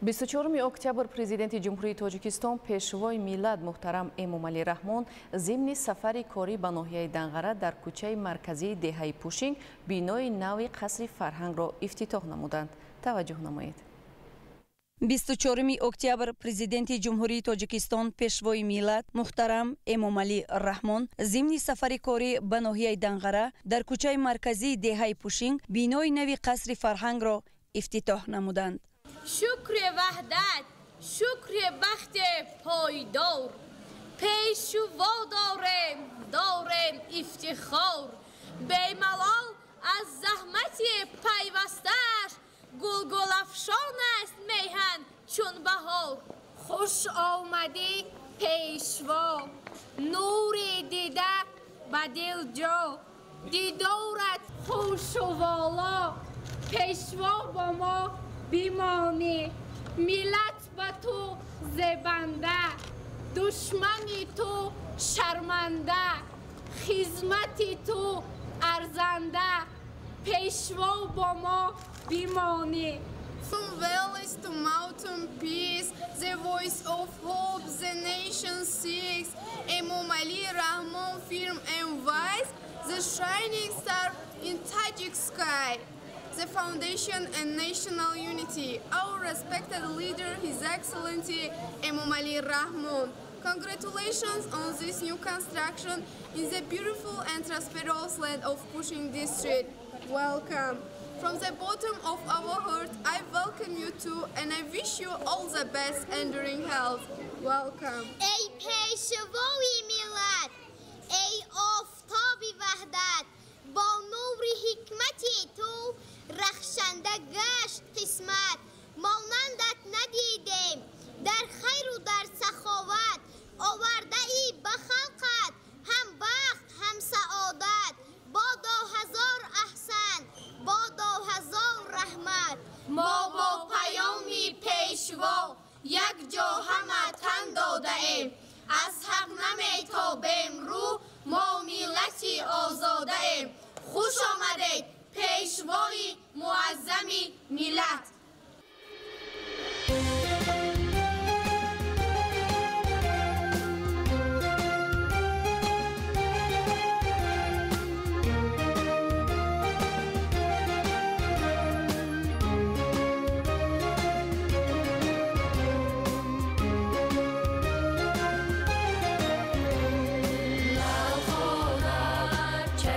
24 октябр Президенти Ҷумҳурии Тоҷикистон, Пешвои миллат муҳтарам Эмомалӣ Раҳмон зимни сафари корӣ ба ноҳияи Данғара дар кӯчаи марказии деҳаи Пушинг бинои нави қасри фарҳангро ифтитоҳ намуданд. Таваҷҷӯҳ намоед.
24 октябр Президенти Ҷумҳурии Тоҷикистон, Пешвои миллат муҳтарам Эмомалӣ Раҳмон зимни сафари корӣ ба ноҳияи Данғара дар кӯчаи марказии деҳаи Пушинг бинои нави қасри фарҳангро ифтитоҳ намуданд.
Шукри ваҳдат, шукри бахти пойдор, пешво дорем, дорем ифтихор, бемалол аз заҳмати пайвастааш гулгулафшон аст меҳан чун баҳор.
Хуш омадӣ, пешво, нури дида ба дил ҷо, дидорат хушу воло, пешво бо мо бимонӣ, миллат ба ту зебанда, душмани ту шарманда, хизмати ту арзанда, пешво бо мо бимонӣ.
From valleys to mountain peace, the voice of hope the nation seeks. Emomali Rahmon, firm and wise, the shining star in Tajik sky. The foundation and national unity, our respected leader, His Excellency Emomali Rahmon. Congratulations on this new construction in the beautiful and prosperous land of Pushing District. Welcome. From the bottom of our heart, I welcome you too, and I wish you all the best enduring health. Welcome.
Ey Peshvoyi millat, ey oftobi vahdat, бо нури ҳикмати ту рахшанда гашт қисмат. Монандат надидем дар хайру дар саховат, овардаи ба халқат ҳам бахт ҳам саодат. Бодо ҳазор аҳсан, бодо ҳазор раҳмат.
Мо бо паёми пешво якҷо ҳама тан додаем, аз ҳақ наметобем рӯ, мо миллати озодаем. Хуш омадед, пешвои муаззами миллат.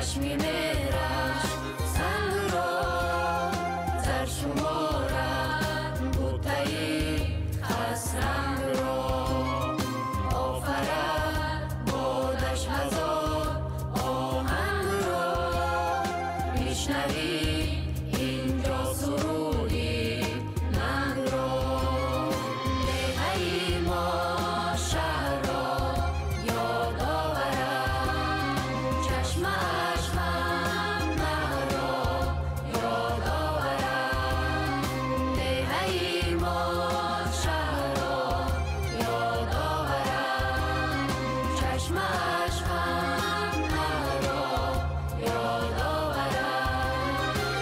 Чашми меҳраш сангро зар шуморад, бутаи хасрангро офарад бодаш ҳазор оҳангро. Бишнавӣ инҷо суруди нангро. Деҳаи мо шаҳрро ёд оварад, чашмааш ҳам наҳрро ёд оварад. Деҳаи мо шаҳрро ёд оварад, чашмааш ҳам наҳрро ёд оварад.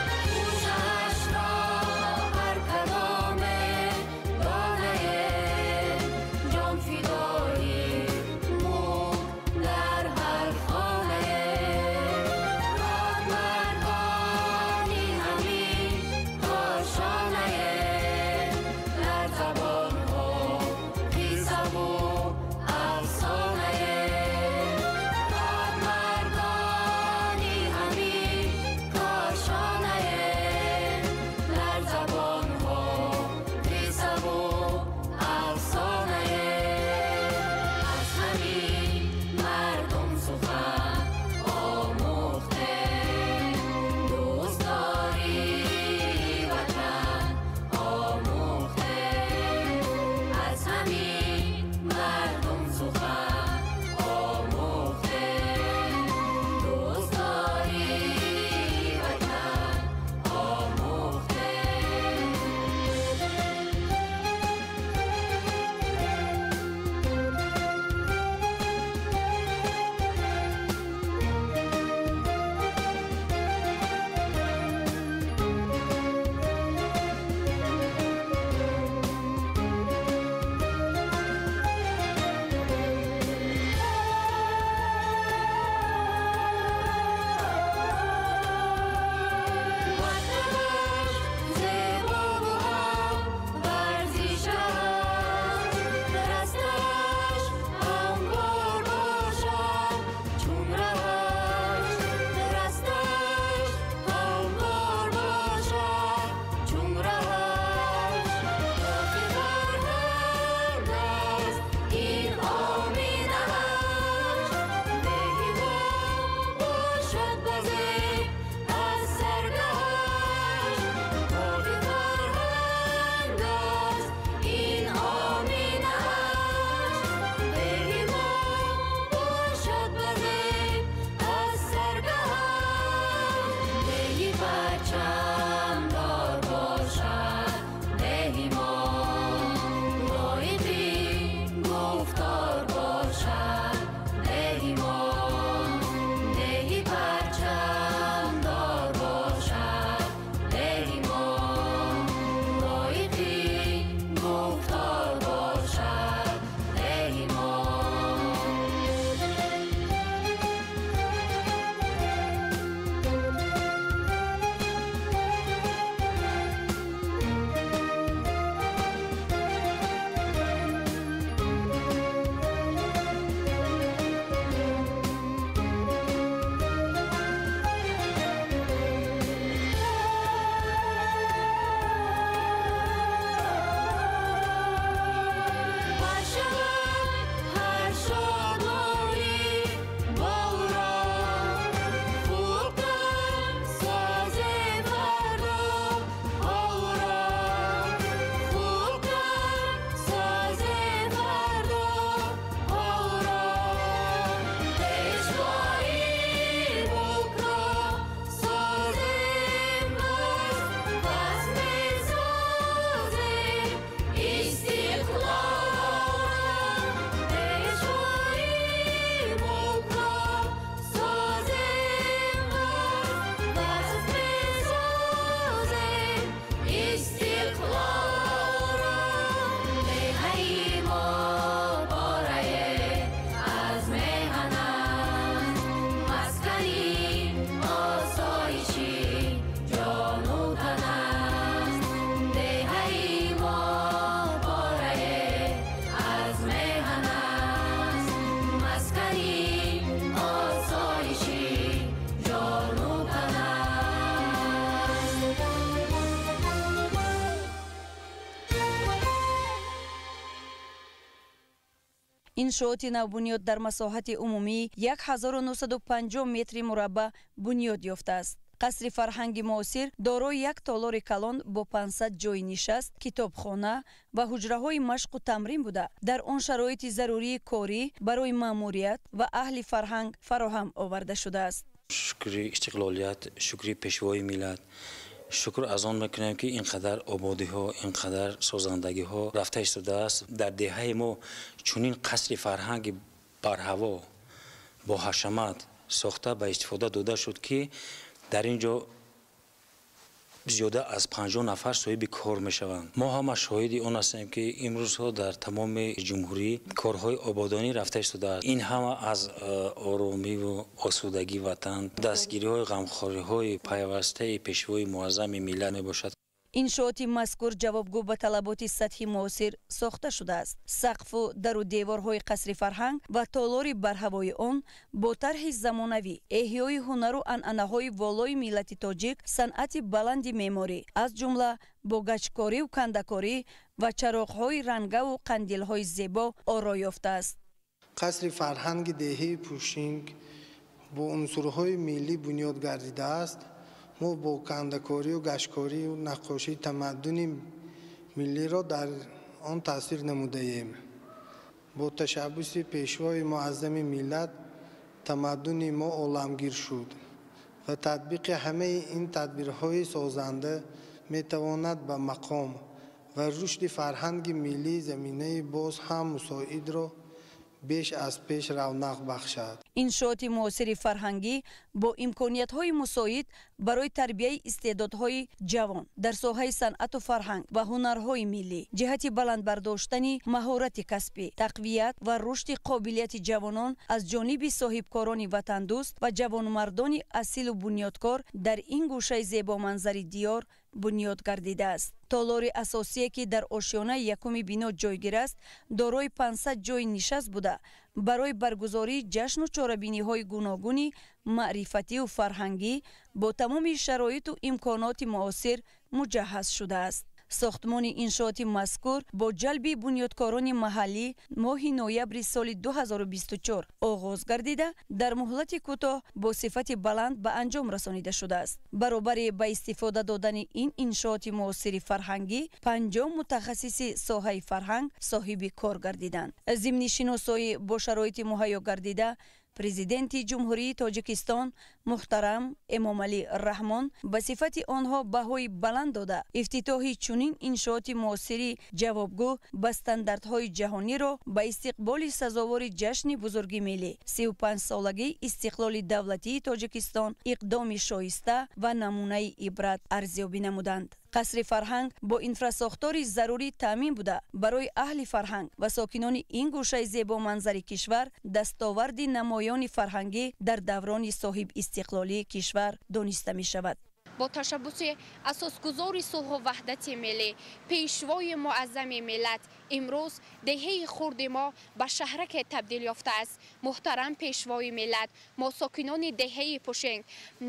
Иншооти навбунёд дар масоҳати умумии 1950 метри мураббаъ бунёд ёфтааст. Қасри фарҳанги муосир дорои як толори калон бо 500 ҷойи нишаст, китобхона ва ҳуҷраҳои машқу тамрин буда, дар он шароити зарурии корӣ барои маъмурият ва аҳли фарҳанг фароҳам оварда шудааст.
Шукри истиқлолият, шукри Пешвои миллат, шукр аз он мекунем, ки ин қадар ободиҳо, ин қадар созандагиҳо рафта истодааст. Дар деҳаи мо чунин қасри фарҳанги барҳаво бо ҳашамат сохта ба истифода дода шуд, ки дар ин ҷо зиёда аз 50 нафар соҳиби кор мешаванд. Мо ҳама шоҳиди он ҳастем, ки имрӯзҳо дар тамоми ҷумҳурӣ корҳои ободонӣ рафта истодааст. Ин ҳама аз оромиву осудагии ватан, дастгириҳои ғамхориҳои пайвастаи Пешвои муаззами миллат мебошад.
Иншооти мазкур ҷавобгӯ ба талаботи сатҳи муосир сохта шудааст. Сақфу дару деворҳои қасри фарҳанг ва толори барҳавои он бо тарҳи замонавӣ, эҳёи ҳунару анъанаҳои волои миллати тоҷик, санъати баланди меъморӣ, аз ҷумла бо гачкориву кандакорӣ ва чароғҳои рангаву қандилҳои зебо оро ёфтааст.
Қасри фарҳанги деҳаи Пушинг бо унсурҳои миллӣ бунёд гардидааст. Мо бо кандакорию гашткорию наққошии тамаддуни миллиро дар он таъсир намудаем. Бо ташаббуси Пешвои муаззами миллат тамаддуни мо оламгир шуд ва татбиқи ҳамаи ин тадбирҳои созанда метавонад ба мақом ва рушди фарҳанги миллӣ заминаи боз ҳам мусоидро беш аз пеш равнақ бахшад.
Иншооти муосири фарҳангӣ бо имкониятҳои мусоид барои тарбияи истеъдодҳои ҷавон дар соҳаи санъату фарҳанг ва ҳунарҳои миллӣ, ҷиҳати баланд бардоштани маҳорати касбӣ, тақвият ва рушди қобилияти ҷавонон аз ҷониби соҳибкорони ватандӯст ва ҷавонмардони асилу бунёдкор дар ин гӯшаи зебоманзари диёр бунёд гардидааст. Толори асосие, ки дар ошёнаи якуми бино ҷойгир аст, дорои 500 ҷойи нишаст буда, барои баргузории ҷашну чорабиниҳои гуногуни маърифативу фарҳангӣ бо тамоми шароиту имконоти муосир муҷаҳҳаз шудааст. Сохтмони иншооти мазкур бо ҷалби бунёдкорони маҳаллӣ моҳи ноябри соли 2024 оғоз гардида, дар муҳлати кӯтоҳ бо сифати баланд ба анҷом расонида шудааст. Баробари ба истифода додани ин иншооти муосири фарҳангӣ, 50 мутахассиси соҳаи фарҳанг соҳиби кор гардиданд. Зимни шиносоӣ бо шароити муҳайё гардида, Президенти Ҷумҳурии Тоҷикистон муҳтарам Эмомалӣ Раҳмон ба сифати онҳо баҳои баланд дода, ифтитоҳи чунин иншооти муосири ҷавобгӯ ба стандартҳои ҷаҳониро ба истиқболи сазовори ҷашни бузурги миллӣ, 35-солагии истиқлоли давлатии Тоҷикистон иқдоми шоиста ва намунаи ибрат арзёбӣ намуданд. Қасри фарҳанг бо инфрасохтори зарурӣ таъмин буда, барои аҳли фарҳанг ва сокинони ин гӯшаи зебоманзари кишвар дастоварди намоёни фарҳангӣ дар даврони соҳибистиқлолии кишвар дониста мешавад.
Бо ташаббуси асосгузори сулҳу ваҳдати миллӣ, Пешвои муаззами миллат, имрӯз деҳаи хурди мо ба шаҳраке табдил ёфтааст. Муҳтарам Пешвои миллат, мо сокинони деҳаи Пушинг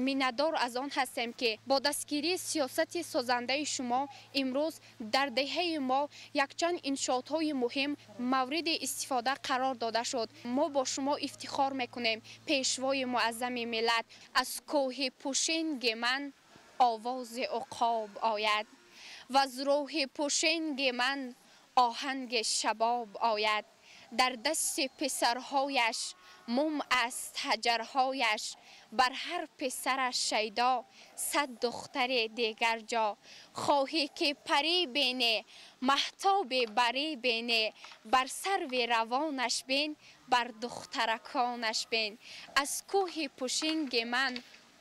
миннатдор аз он ҳастем, ки бо дастгирии сиёсати созандаи шумо имрӯз дар деҳаи мо якчанд иншоотҳои муҳим мавриди истифода қарор дода шуд. Мо бо шумо ифтихор мекунем, Пешвои муаззами миллат. Аз кӯҳи Пушинги ман овози уқоб ояд ва аз рӯҳи Пушинги ман оҳанги шабоб ояд. Дар дасти писарҳояш мум аст ҳаҷарҳояш, бар ҳар писараш шайдо 100 духтари дигар ҷо. Хоҳӣ ки парӣ бинӣ, маҳтоби барӣ бинӣ, бар сарви равонаш бин, бар духтараконаш бин. Аз кӯҳи Пушинги ман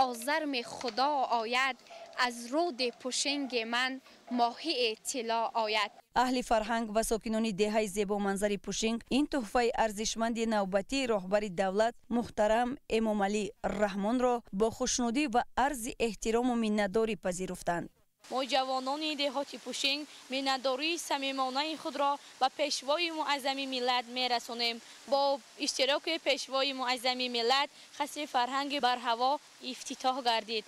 озарми Худо ояд, аз руди Пушинги ман моҳии тилло ояд.
Аҳли фарҳанг ва сокинони деҳаи зебоманзари Пушинг ин тӯҳфаи арзишманди навбатии роҳбари давлат муҳтарам Эмомалӣ Раҳмонро бо хушнудӣ ва арзи эҳтирому миннатдорӣ пазируфтанд.
Мо ҷавонони деҳоти Пушинг миннатдории самимонаи худро ба Пешвои муаззами миллат мерасонем. Бо иштироки Пешвои муаззами миллат қасри фарҳанги барҳаво ифтитоҳ гардид.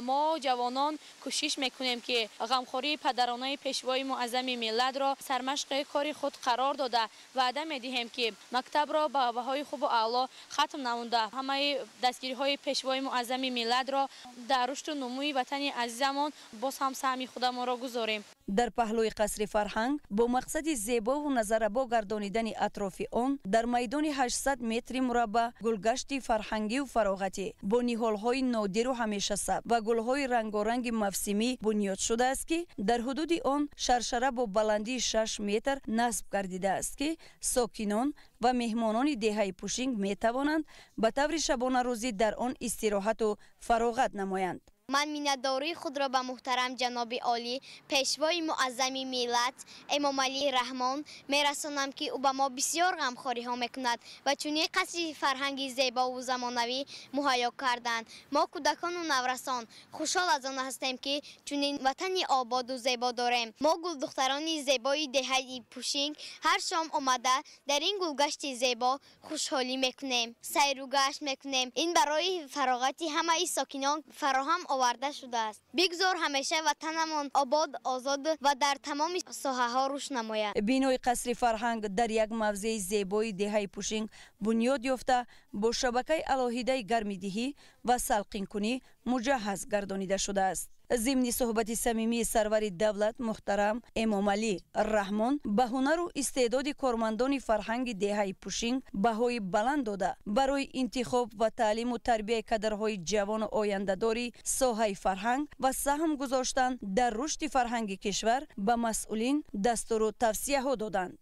Мо ҷавонон кӯшиш мекунем, ки ғамхории падаронаи пешвои муаззами миллатро сармашқи кори худ қарор дода, ваъда медиҳем, ки мактабро ба баҳои хубу аъло хатм намуда, ҳамаи дастгириҳои пешвои муаззами миллатро дар рушду нумӯи ватани азизамон боз ҳам саҳми худамонро гузорем.
Дар паҳлӯи қасри фарҳанг бо мақсади зебову назаррабо гардонидани атрофи он дар майдони 800 метри мураббаъ гулгашти фарҳангию фароғатӣ бо ниҳолҳои нодиру ҳамешасабз ва гулҳои рангоранги мавсимӣ бунёд шудааст, ки дар ҳудуди он шаршара бо баландии 6 метр насб гардидааст, ки сокинон ва меҳмонони деҳаи Пушинг метавонанд ба таври шабонарӯзӣ дар он истироҳату фароғат намоянд.
Ман миннатдории худро ба муҳтарам ҷаноби олӣ, пешвои муаззами миллат Эмомалӣ Раҳмон мерасонам, ки ӯ ба мо бисёр ғамхориҳо мекунад ва чунин қасри фарҳанги зебову замонавӣ муҳайё карданд. Мо кӯдакону наврасон хушҳол аз он ҳастем, ки чунин ватани ободу зебо дорем. Мо гулдухтарони зебои деҳаи Пушинг ҳар шом омада дар ин гулгашти зебо хушҳолӣ мекунем, сайру гашт мекунем. Ин барои фароғати ҳамаи сокинон фароҳам оварда шудааст. Бигзор ҳамеша ватанамон обод, озод ва дар тамоми соҳаҳо рушд намояд.
Бинои қасри фарҳанг дар як мавзеи зебои деҳаи Пушинг бунёд ёфта, бо шабакаи алоҳидаи гармидиҳӣ ва салқинкунӣ муҷаҳҳаз гардонида шудааст. Зимни суҳбати самимии сарвари давлат муҳтарам Эмомалӣ Раҳмон ба ҳунару истеъдоди кормандони фарҳанги деҳаи Пушинг баҳои баланд дода, барои интихоб ва таълиму тарбияи кадрҳои ҷавону ояндадори соҳаи фарҳанг ва саҳм гузоштан дар рушди фарҳанги кишвар ба масъулин дастуру тавсияҳо доданд.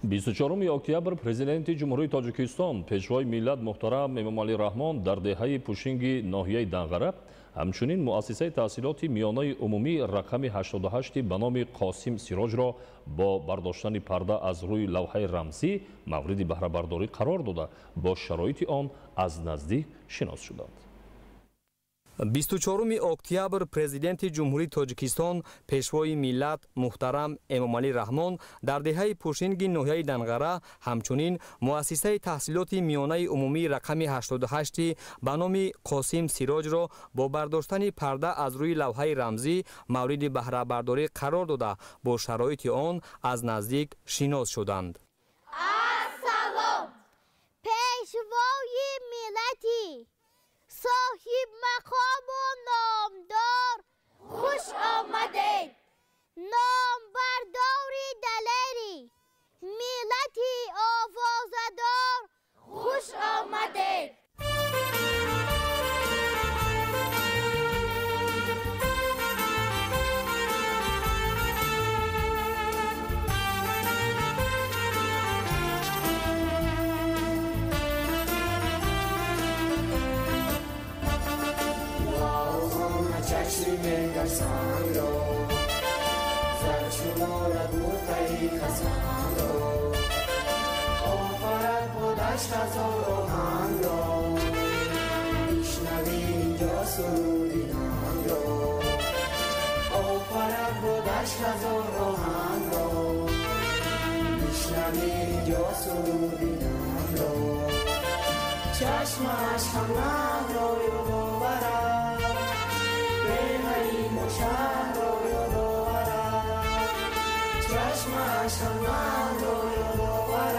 24 октябр Президенти Ҷумҳурии Тоҷикистон, Пешвои миллат муҳтарам Эмомалӣ Раҳмон дар деҳаи Пушинги ноҳияи Данғара ҳамчунин муассисаи таҳсилоти миёнаи умумӣ рақами 88 ба номи Қосим Сироҷро бо бардоштани парда аз рӯи лавҳаи рамзӣ мавриди баҳрабардорӣ қарор дода, бо шароити он аз наздик шинос шуданд.
24 октябр Президенти Ҷумҳурии Тоҷикистон, Пешвои миллат муҳтарам Эмомалӣ Раҳмон дар деҳаи Пушинги ноҳияи Данғара ҳамчунин муассисаи таҳсилоти миёнаи умумии рақами 88 ба номи Қосим Сироҷро бо бардоштани парда аз рӯи лавҳаи рамзӣ мавриди баҳрабардорӣ қарор дода, бо шароити он аз наздик шинос шуданд.
Ассалом, пешвои миллати соҳиб мақому номдор, хуш омадед. Номбардори далери миллати овозадор, хуш омадед.
چشمش هم را یاد آورد، به حریم و شهر را یاد آورد. چشمش هم را یاد آورد،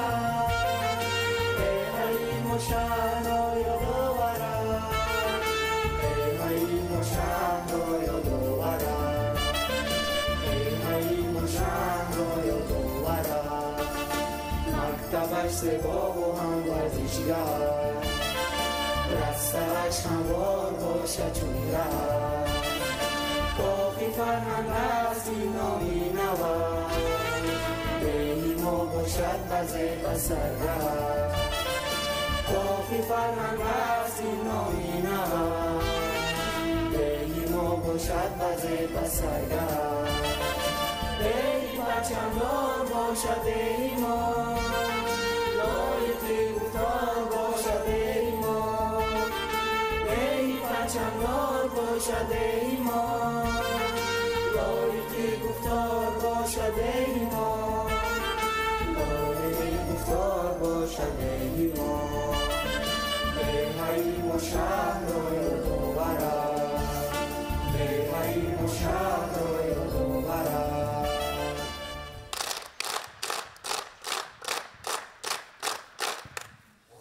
به حریم و شهر را یاد آورد. به حریم و شهر را یاد آورد، به حریم و شهر را یاد آورد. مکتبش زیبا و هم ورزشگاه، رستش هموار باشد چون ره. باقی فرهنگ است این نامی نود، دهی ما باشد بزه بسر ره. باقی فرهنگ است این نامی نود، دهی ما باشد بزه بسر ره. دهی پرچمدار باشد دهی ما، لایق گفتار باشد دهی ما. پرچمدار باشد ای ما، لایق گفتار باشد ای ما، لایق گفتار باشد ای ما. به حریم мо шаҳрро ёд оварад, деҳаи мо шаҳрро ёд оварад.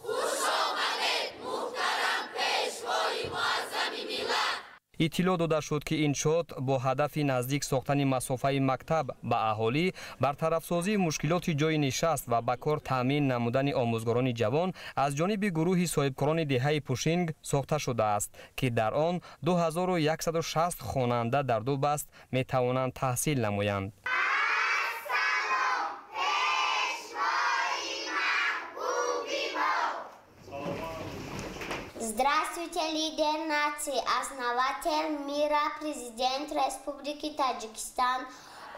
Хуш омадед, муҳтарам Пешвои муаззами миллат!
Иттилоъ дода шуд, ки иншоот бо ҳадафи наздик сохтани масофаи мактаб ба аҳолӣ, бартарафсозии мушкилоти ҷойи нишаст ва ба кор таъмин намудани омӯзгорони ҷавон аз ҷониби гурӯҳи соҳибкорони деҳаи Пушинг сохта шудааст, ки дар он 2160 хонанда дар ду баст метавонанд таҳсил намоянд.
Здравствуйте, лидер нации, основатель мира, президент Республики Таджикистан,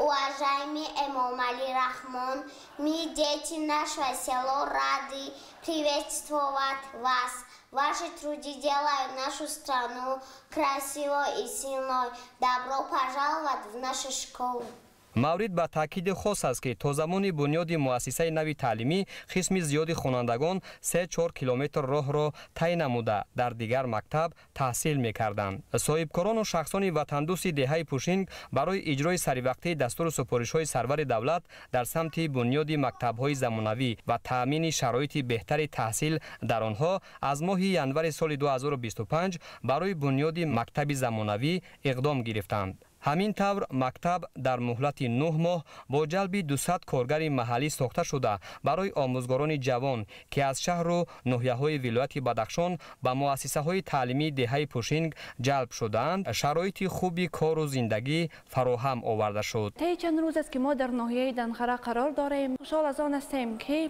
уважаемый Эмомали Рахмон. Мы, дети нашего села, рады приветствовать вас. Ваши труды делают нашу страну красивой и сильной. Добро пожаловать в нашу школу.
Маврид ба таъкиди хос аст, ки то замони бунёди муассисаи нави таълимӣ қисми зиёди хонандагон 3-4 километр роҳро тай намуда дар дигар мактаб таҳсил мекарданд. Соҳибкорону шахсони ватандӯсти деҳаи Пушинг барои иҷрои саривақтии дастуру супоришҳои сарвари давлат дар самти бунёди мактабҳои замонавӣ ва таъмини шароити беҳтари таҳсил дар онҳо аз моҳи январи соли 2025 барои бунёди мактаби замонавӣ иқдом гирифтанд. Ҳамин тавр мактаб дар муҳлати 9 моҳ бо ҷалби 200 коргари маҳаллӣ сохта шуда барои омӯзгорони ҷавон, ки аз шаҳру ноҳияҳои вилояти Бадахшон ба муассисаҳои таълимии деҳаи Пушинг ҷалб шудаанд, шароити хуби кору зиндагӣ фароҳам оварда шуд.
Таи чанд рӯз аст, ки мо дар ноҳияи Данғара қарор дорем. Хушҳол аз он ҳастем, ки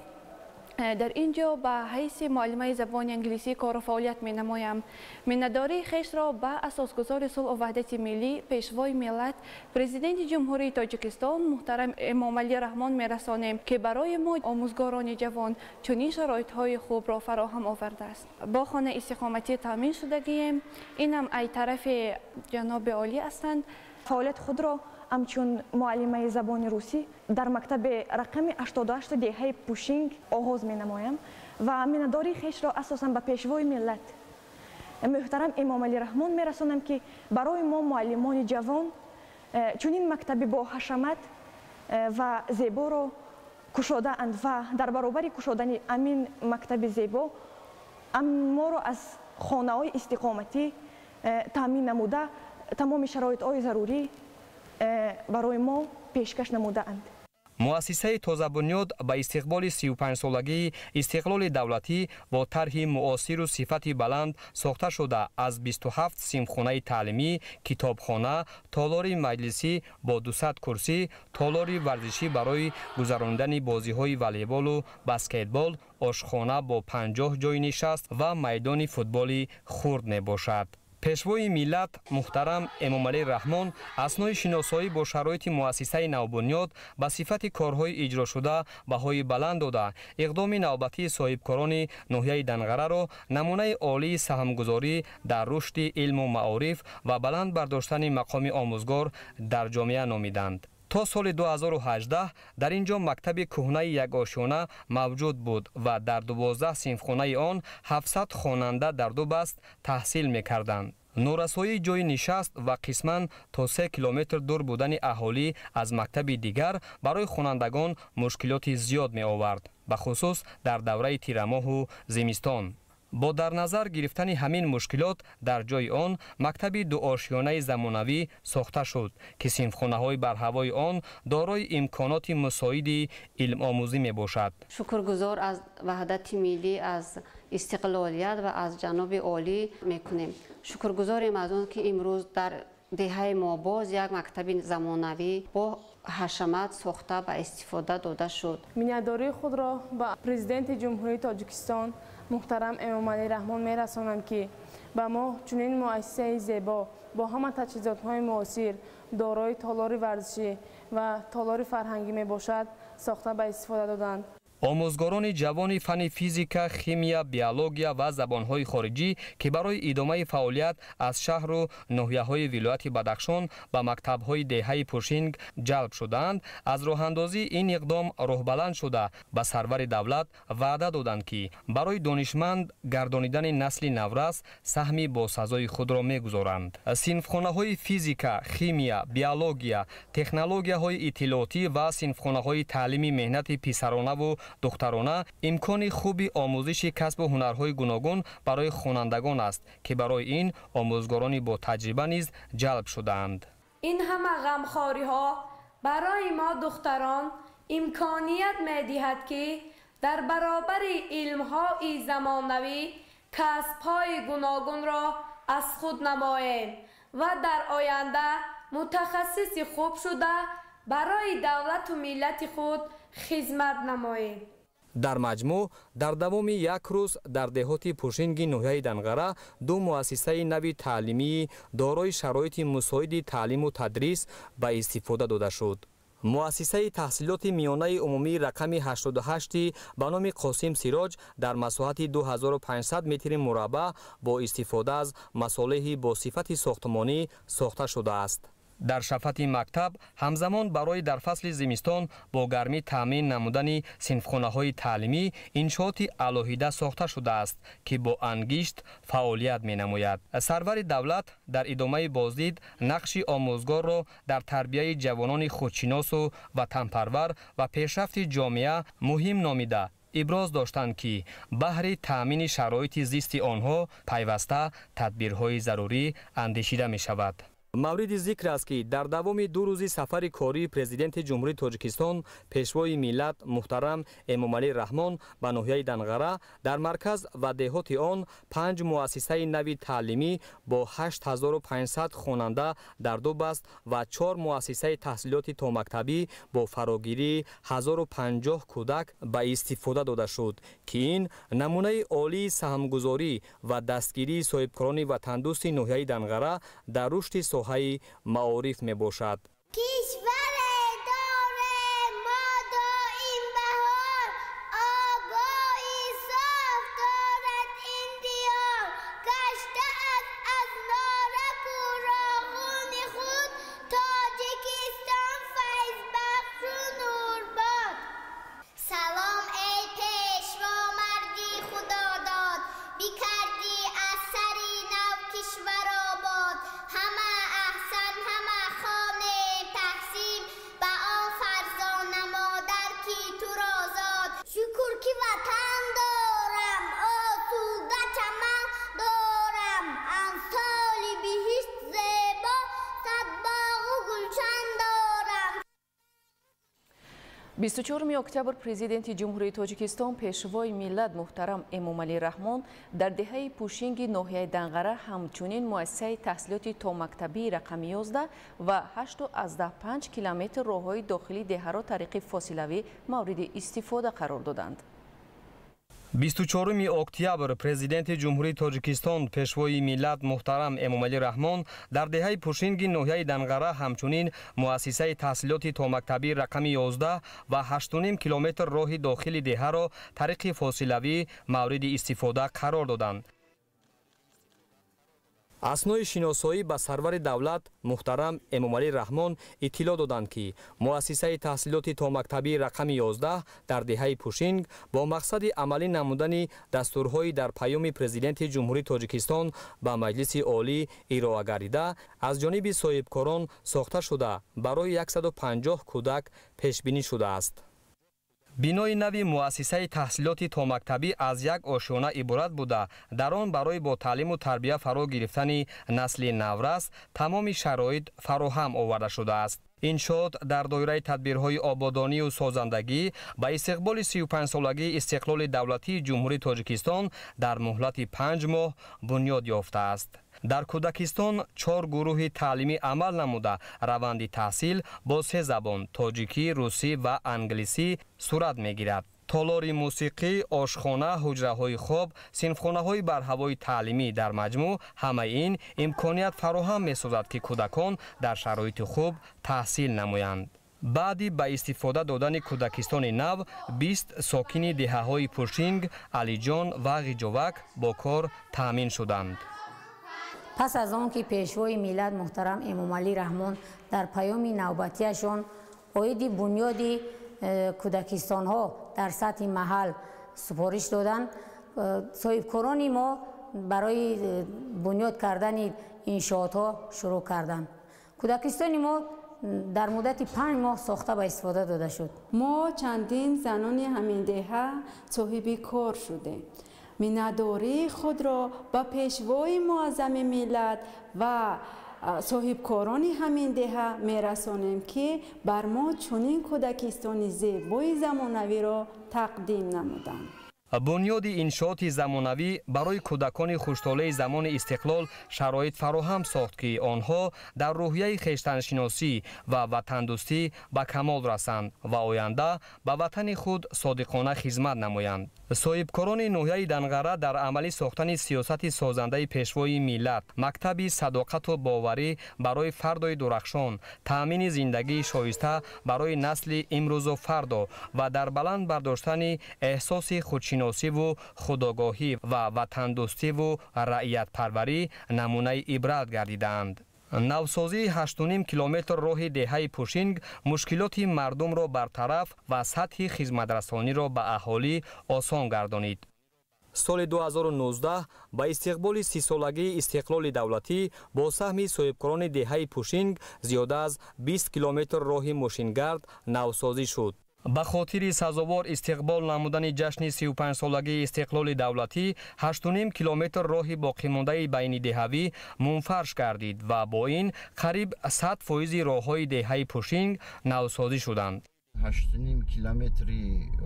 дар ин ҷо ба ҳайси муаллимаи забони англисӣ кору фаъолият менамоям. Миннатдории хешро ба асосгузори сулҳу ваҳдати миллӣ, Пешвои миллат, Президенти Ҷумҳурии Тоҷикистон муҳтарам Эмомалӣ Раҳмон мерасонем, ки барои мо омӯзгорони ҷавон чунин шароитҳои хубро фароҳам овардааст. Бо хонаи истиқоматӣ таъмин шудагием. Инам ай тарафи ҷаноби олӣ ҳастанд.
Фаъолияти худро ҳамчун муаллимаи забони русӣ дар мактаби рақами 88 деҳаи Пушинг оғоз менамоям ва миннатдории хешро асосан ба Пешвои миллат муҳтарам Эмомалӣ Раҳмон мерасонам, ки барои мо муаллимони ҷавон чунин мактаби бо ҳашамат ва зеборо кушодаанд ва дар баробари кушодани ҳамин мактаби зебо моро аз хонаҳои истиқоматӣ таъмин намуда тамоми шароитҳои зарурӣ барои мо пешкаш намудаанд.
Муассисаи тозабунёд ба истиқболи 35-солагии истиқлоли давлатӣ бо тарҳи муосиру сифати баланд сохта шуда аз 27 синфхонаи таълимӣ, китобхона, толори маҷлисӣ бо 200 курсӣ, толори варзишӣ барои гузаронидани бозиҳои волейболу баскетбол, ошхона бо 50 ҷойи нишаст ва майдони футболи хурд мебошад. Пешвои миллат муҳтарам Эмомалӣ Раҳмон аснои шиносоӣ бо шароити муассисаи навбунёд ба сифати корҳои иҷрошуда баҳои баланд дода, иқдоми навбатии соҳибкорони ноҳияи Данғараро намунаи олии саҳмгузорӣ дар рушди илму маориф ва баланд бардоштани мақоми омӯзгор дар ҷомеа номиданд. То соли 2018 дар ин ҷо мактаби кӯҳнаи якошёна мавҷуд буд ва дар 12 синфхонаи он 700 хонанда дар ду баст таҳсил мекарданд. Норасоии ҷойи нишаст ва қисман то 3 километр дур будани аҳолӣ аз мактаби дигар барои хонандагон мушкилоти зиёд меовард, бахусус дар давраи тирамоҳу зимистон. Бо дар назар гирифтани ҳамин мушкилот дар ҷои он мактаби дуошёнаи замонавӣ сохта шуд, ки синфхонаҳои барҳавои он дорои имконоти мусоиди илмомӯзӣ мебошад.
Шукргузор аз ваҳдати миллӣ, аз истиқлолият ва аз ҷаноби олӣ мекунем. Шукргузорем аз он, ки имрӯз дар деҳаи мо боз як мактаби замонавӣ бо ҳашамат сохта ба истифода дода шуд.
Миннатдории худро ба Президенти Ҷумҳурии Тоҷикистон муҳтарам Эмомалӣ Раҳмон мерасонам, ки ба мо чунин муассисаи зебо бо ҳама таҷҳизотҳои муосир, дорои толори варзишӣ ва толори фарҳангӣ мебошад, сохта ба истифода доданд.
Омӯзгорони ҷавони фанни физика, химия, биология ва забонҳои хориҷӣ, ки барои идомаи фаъолият аз шаҳру ноҳияҳои вилояти Бадахшон ба мактабҳои деҳаи Пушинг ҷалб шудаанд, аз роҳандозии ин иқдом роҳбаланд шуда, ба сарвари давлат ваъда доданд, ки барои донишманд гардонидани насли наврас саҳми босазои худро мегузоранд. Синфхонаҳои физика, химия, биология, технологияҳои иттилоотӣ ва синфхонаҳои таълими меҳнати писаронаву духтарона имкони хуби омӯзиши касбу ҳунарҳои гуногун барои хонандагон аст, ки барои ин омӯзгорони ботаҷриба низ ҷалб шудаанд.
Ин ҳама ғамхориҳо барои мо духтарон имконият медиҳад, ки дар баробари илмҳои замонавӣ касбҳои гуногунро аз худ намоем ва дар оянда мутахассиси хуб шуда барои давлату миллати худ хизмат намоем.
Дар маҷмӯъ дар давоми як рӯз дар деҳоти Пушинги ноҳияи Данғара ду муассисаи нави таълимии дорои шароити мусоиди таълиму тадрис ба истифода дода шуд. Муассисаи таҳсилоти миёнаи умумии рақами 88 ба номи Қосим Сироҷ дар масоҳати 2500 метри мураббаъ бо истифода аз масолеҳи бо сифати сохтмонӣ сохта шудааст. Дар шафати мактаб ҳамзамон барои дар фасли зимистон бо гармӣ таъмин намудани синфхонаҳои таълимӣ иншооти алоҳида сохта шудааст, ки бо ангишт фаъолият менамояд. Сарвари давлат дар идомаи боздид нақши омӯзгорро дар тарбияи ҷавонони худшиносу ватанпарвар ва пешрафти ҷомеа муҳим номида, иброз доштанд, ки баҳри таъмини шароити зисти онҳо пайваста тадбирҳои зарурӣ андешида мешавад. Мавриди зикр аст, ки дар давоми ду рӯзи сафари кории Президенти Ҷумҳурии Тоҷикистон, Пешвои миллат муҳтарам Эмомалӣ Раҳмон ба ноҳияи Данғара дар марказ ва деҳоти он панҷ муассисаи нави таълимӣ бо 8500 хонанда дар ду баст ва чор муассисаи таҳсилоти томактабӣ бо фарогирии 1050 кӯдак ба истифода дода шуд, ки ин намунаи олии саҳмгузорӣ ва дастгирии соҳибкорони ватандӯсти ноҳияи Данғара дар рушди соҳаи маориф мебошад.
Кишваре дорем мо доим баҳор, обои соф дорад ин диёр, гаштааст аз нораку роғуни худ, Тоҷикистон файзбахшу нурбод. Салом эй пешво, марди худодод, бикардӣ аз сари нав кишвар обод. Ҳама аҳсан, ҳама хонем таҳсин, ба он фарзона модар, ки туро зод. Шукр, ки ватан дорам, осуда чаман дорам, амсоли биҳишт зебо, сад боғу гулшан дорам.
24 октябр Президенти Ҷумҳурии Тоҷикистон, Пешвои миллат муҳтарам Эмомалӣ Раҳмон дар деҳаи Пушинги ноҳияи Данғара ҳамчунин муассисаи таҳсилоти томактабии рақами 11 ва 8,5 километр роҳҳои дохилии деҳаро тариқи фосилавӣ мавриди истифода қарор доданд.
24 октябр Президенти Ҷумҳурии Тоҷикистон, Пешвои миллат муҳтарам Эмомалӣ Раҳмон дар деҳаи Пушинги ноҳияи Данғара ҳамчунин муассисаи таҳсилоти томактабӣ рақами 11 ва 8,5 километр роҳи дохили деҳаро тариқи фосилавӣ мавриди истифода қарор доданд. Аснои шиносоӣ ба сарвари давлат муҳтарам Эмомалӣ Раҳмон иттилоъ доданд, ки муассисаи таҳсилоти томактабии рақами 11 дар деҳаи Пушинг бо мақсади амалӣ намудани дастурҳои дар паёми Президенти Ҷумҳурии Тоҷикистон ба Маҷлиси Олӣ ироа гардида аз ҷониби соҳибкорон сохта шуда барои 150 кӯдак пешбинӣ шудааст. Бинои нави муассисаи таҳсилоти томактабӣ аз як ошёна иборат буда, дар он барои бо таълиму тарбия фаро гирифтани насли наврас тамоми шароит фароҳам оварда шудааст. Иншоот дар доираи тадбирҳои ободонию созандагӣ ба истиқболи 35-солагии истиқлоли давлатии Ҷумҳурии Тоҷикистон дар муҳлати 5 моҳ бунёд ёфтааст. Дар кӯдакистон 4 гурӯҳи таълимӣ амал намуда, раванди таҳсил бо 3 забон тоҷикӣ, русӣ ва англисӣ сурат мегирад. Толори мусиқӣ, ошхона, ҳуҷраҳои хоб, синфхонаҳои барҳавои таълимӣ дар маҷмӯъ ҳамаи ин имконият фароҳам месозад, ки кӯдакон дар шароити хуб таҳсил намоянд. Баъди ба истифода додани кӯдакистони нав, 20 сокини деҳаҳои Пушинг, Алиҷон ва Ғиҷовак бо кор таъмин шуданд.
Пас аз он ки Пешвои миллат муҳтарам Эмомалӣ Раҳмон дар паёми навбатиашон оиди бунёди кӯдакистонҳо дар сатҳи маҳал супориш доданд, соҳибкорони мо барои бунёд кардани иншоотҳо шурӯъ карданд. Кӯдакистони мо дар муддати 5 моҳ сохта ба истифода дода шуд.
Мо чандин занони ҳамин деҳа соҳиби кор шудем. Миннатдории худро ба Пешвои муаззами миллат ва соҳибкорони ҳамин деҳа мерасонем, ки бар мо чунин кӯдакистони зебои замонавиро тақдим намуданд.
Бунёди иншооти замонавӣ барои кӯдакони хуштолеи замони истиқлол шароит фароҳам сохт, ки онҳо дар рӯҳияи хештаншиносӣ ва ватандӯстӣ ба камол расанд ва оянда ба ватани худ содиқона хизмат намоянд. Соҳибкорони ноҳияи Данғара дар амалӣ сохтани сиёсати созандаи Пешвои миллат, мактаби садоқату боварӣ барои фардои дурахшон, таъмини зиндагии шоиста барои насли имрӯзу фардо ва дар баланд бардоштани эҳсоси худшиносиву худогоҳӣ ва ватандӯстиву раиятпарварӣ намунаи ибрат гардидаанд. Навсозии 8,5 километр роҳи деҳаи Пушинг мушкилоти мардумро бартараф ва сатҳи хизматрасониро ба аҳолӣ осон гардонид. Соли 2019 ба истиқболи 30-солагии истиқлоли давлатӣ бо саҳми соҳибкорони деҳаи Пушинг зиёда аз 20 километр роҳи мошингард навсозӣ шуд. Ба хотири сазовор истиқбол намудани ҷашни 35-солагии истиқлоли давлатӣ 8,5 километр роҳи боқимондаи байнидеҳавӣ мунфарш гардид ва бо ин қариб 100% роҳҳои деҳаи Пушинг навсозӣ шуданд.
8,5 километри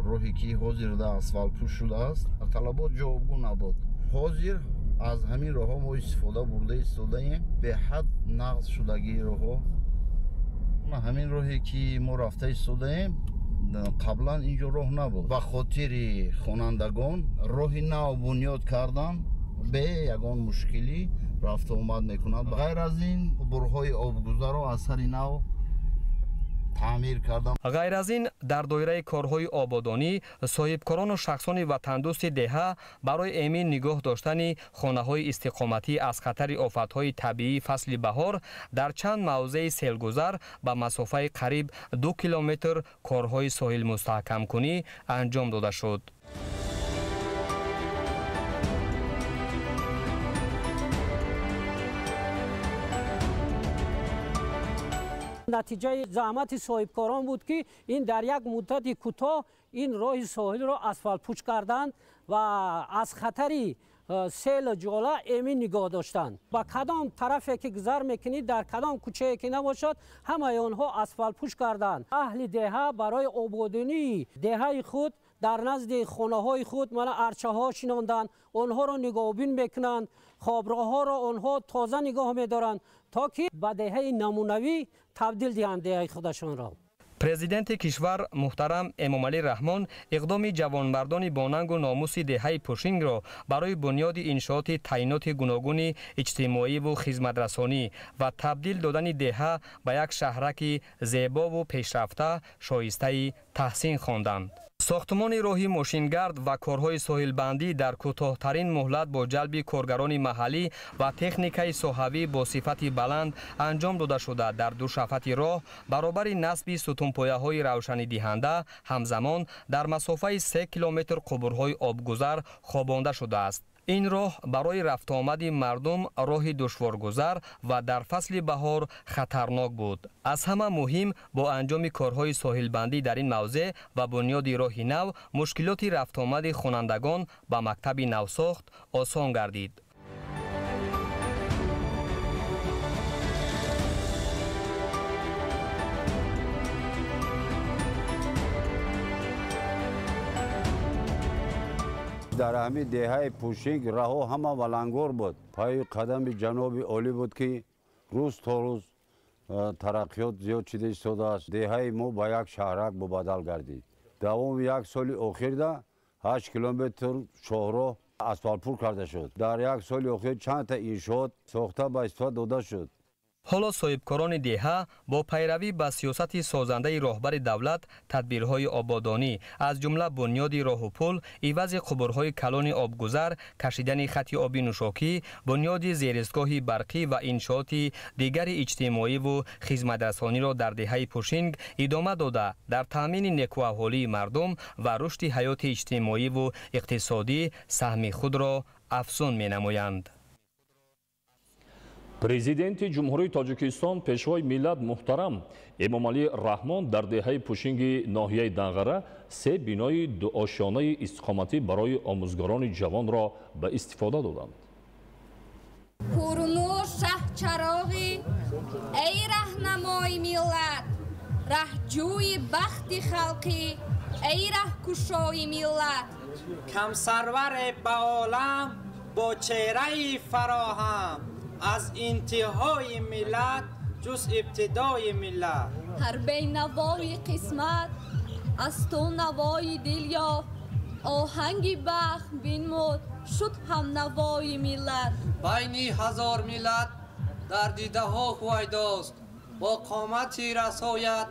роҳе ки ҳозир дар асфалтпӯш шудааст, талабот ҷавобгӯ набуд. Ҳозир аз ҳамин роҳҳо мо истифода бурда истодаем. Беҳад нағз шудагии роҳҳо. Ҳамин роҳе ки мо рафта истодаем, қаблан инҷо роҳ набуд. Ба хотири хонандагон роҳи нав бунёд кардан, бе ягон мушкилӣ рафту омад мекунанд. Ғайр аз ин қубурҳои обгузарро аз сари нав таъмир кардам.
Ғайр аз ин дар доираи корҳои ободонӣ соҳибкорону шахсони ватандӯсти деҳа барои эмин нигоҳ доштани хонаҳои истиқоматӣ аз хатари офатҳои табиии фасли баҳор дар чанд мавзеи селгузар ба масофаи қариб 2 километр корҳои соҳилмустаҳкамкунӣ анҷом дода шуд.
Натиҷаи заҳмати соҳибкорон буд, ки ин дар як муддати кӯтоҳ ин роҳи соҳилро асфалтпӯш карданд ва аз хатари сел ҷола эмин нигоҳ доштанд. Ба кадом тарафе ки гузар мекунӣ, дар кадом кӯчае ки набошад, ҳамаи онҳо асфалтпӯш карданд. Аҳли деҳа барои ободонии деҳаи худ дар назди хонаҳои худ мана арчаҳо шинонданд, онҳоро нигоҳбин мекунанд, хоброҳҳоро онҳо тоза нигоҳ медоранд, то ки ба деҳаи намунавӣ табдил диҳанд деҳаи худашонро.
Президенти кишвар муҳтарам Эмомалӣ Раҳмон иқдоми ҷавонмардони бонангу номуси деҳаи Пушингро барои бунёди иншооти таъиноти гуногуни иҷтимоиву хизматрасонӣ ва табдил додани деҳа ба як шаҳраки зебову пешрафта шоистаи таҳсин хонданд. Сохтмони роҳи мошингард ва корҳои соҳилбандӣ дар кӯтоҳтарин муҳлат бо ҷалби коргарони маҳаллӣ ва техникаи соҳавӣ бо сифати баланд анҷом дода шуда, дар ду шафати роҳ баробари насби сутунпояҳои равшанидиҳанда ҳамзамон дар масофаи 3 километр қубурҳои обгузар хобонда шудааст. Ин роҳ барои рафтуомади мардум роҳи душворгузар ва дар фасли баҳор хатарнок буд. Аз ҳама муҳим бо анҷоми корҳои соҳилбандӣ дар ин мавзеъ ва бунёди роҳи нав мушкилоти рафтуомади хонандагон ба мактаби навсохт осон гардид.
Дар ҳамин деҳаи Пушинг раҳо ҳама валангор буд. Пайи қадами ҷаноби олӣ буд, ки рӯз то рӯз тараққиёт зиёд шуда истодааст. Деҳаи мо ба як шаҳрак мубаддал гардид. Давоми як соли охирда 8 километр шоҳроҳ асфалтпур карда шуд. Дар як соли охир чандта иншоот сохта ба истифода дода шуд.
Ҳоло соҳибкорони деҳа бо пайравӣ ба сиёсати созандаи роҳбари давлат тадбирҳои ободонӣ, аз ҷумла бунёди роҳу пул, ивази қубурҳои калони обгузар, кашидани хати оби нӯшокӣ, бунёди зеристгоҳи барқӣ ва иншооти дигари иҷтимоиву хизматрасониро дар деҳаи Пушинг идома дода, дар таъмини некӯаҳолии мардум ва рушди ҳаёти иҷтимоиву иқтисодӣ саҳми худро афзун менамоянд.
Президенти Ҷумҳурии Тоҷикистон, Пешвои миллат муҳтарам Эмомалӣ Раҳмон дар деҳаи Пушинги ноҳияи Данғара се бинои дуошёнаи истиқоматӣ барои омӯзгорони ҷавонро ба истифода доданд.
Пурнур шаҳчароғӣ, эй раҳнамои миллат, раҳҷӯи бахти халқӣ, эй раҳкушои миллат.
Камсарваре ба олам бо чеҳраи фароҳам, аз интиҳои миллат ҷуз ибтидои миллат.
Ҳар бенавои қисмат аз ту навои дил ёфт, оҳанги бахт бинмуд шуд ҳамнавои миллат.
Байни ҳазор миллат дар дидаҳо ҳувайдост, бо қомати расоят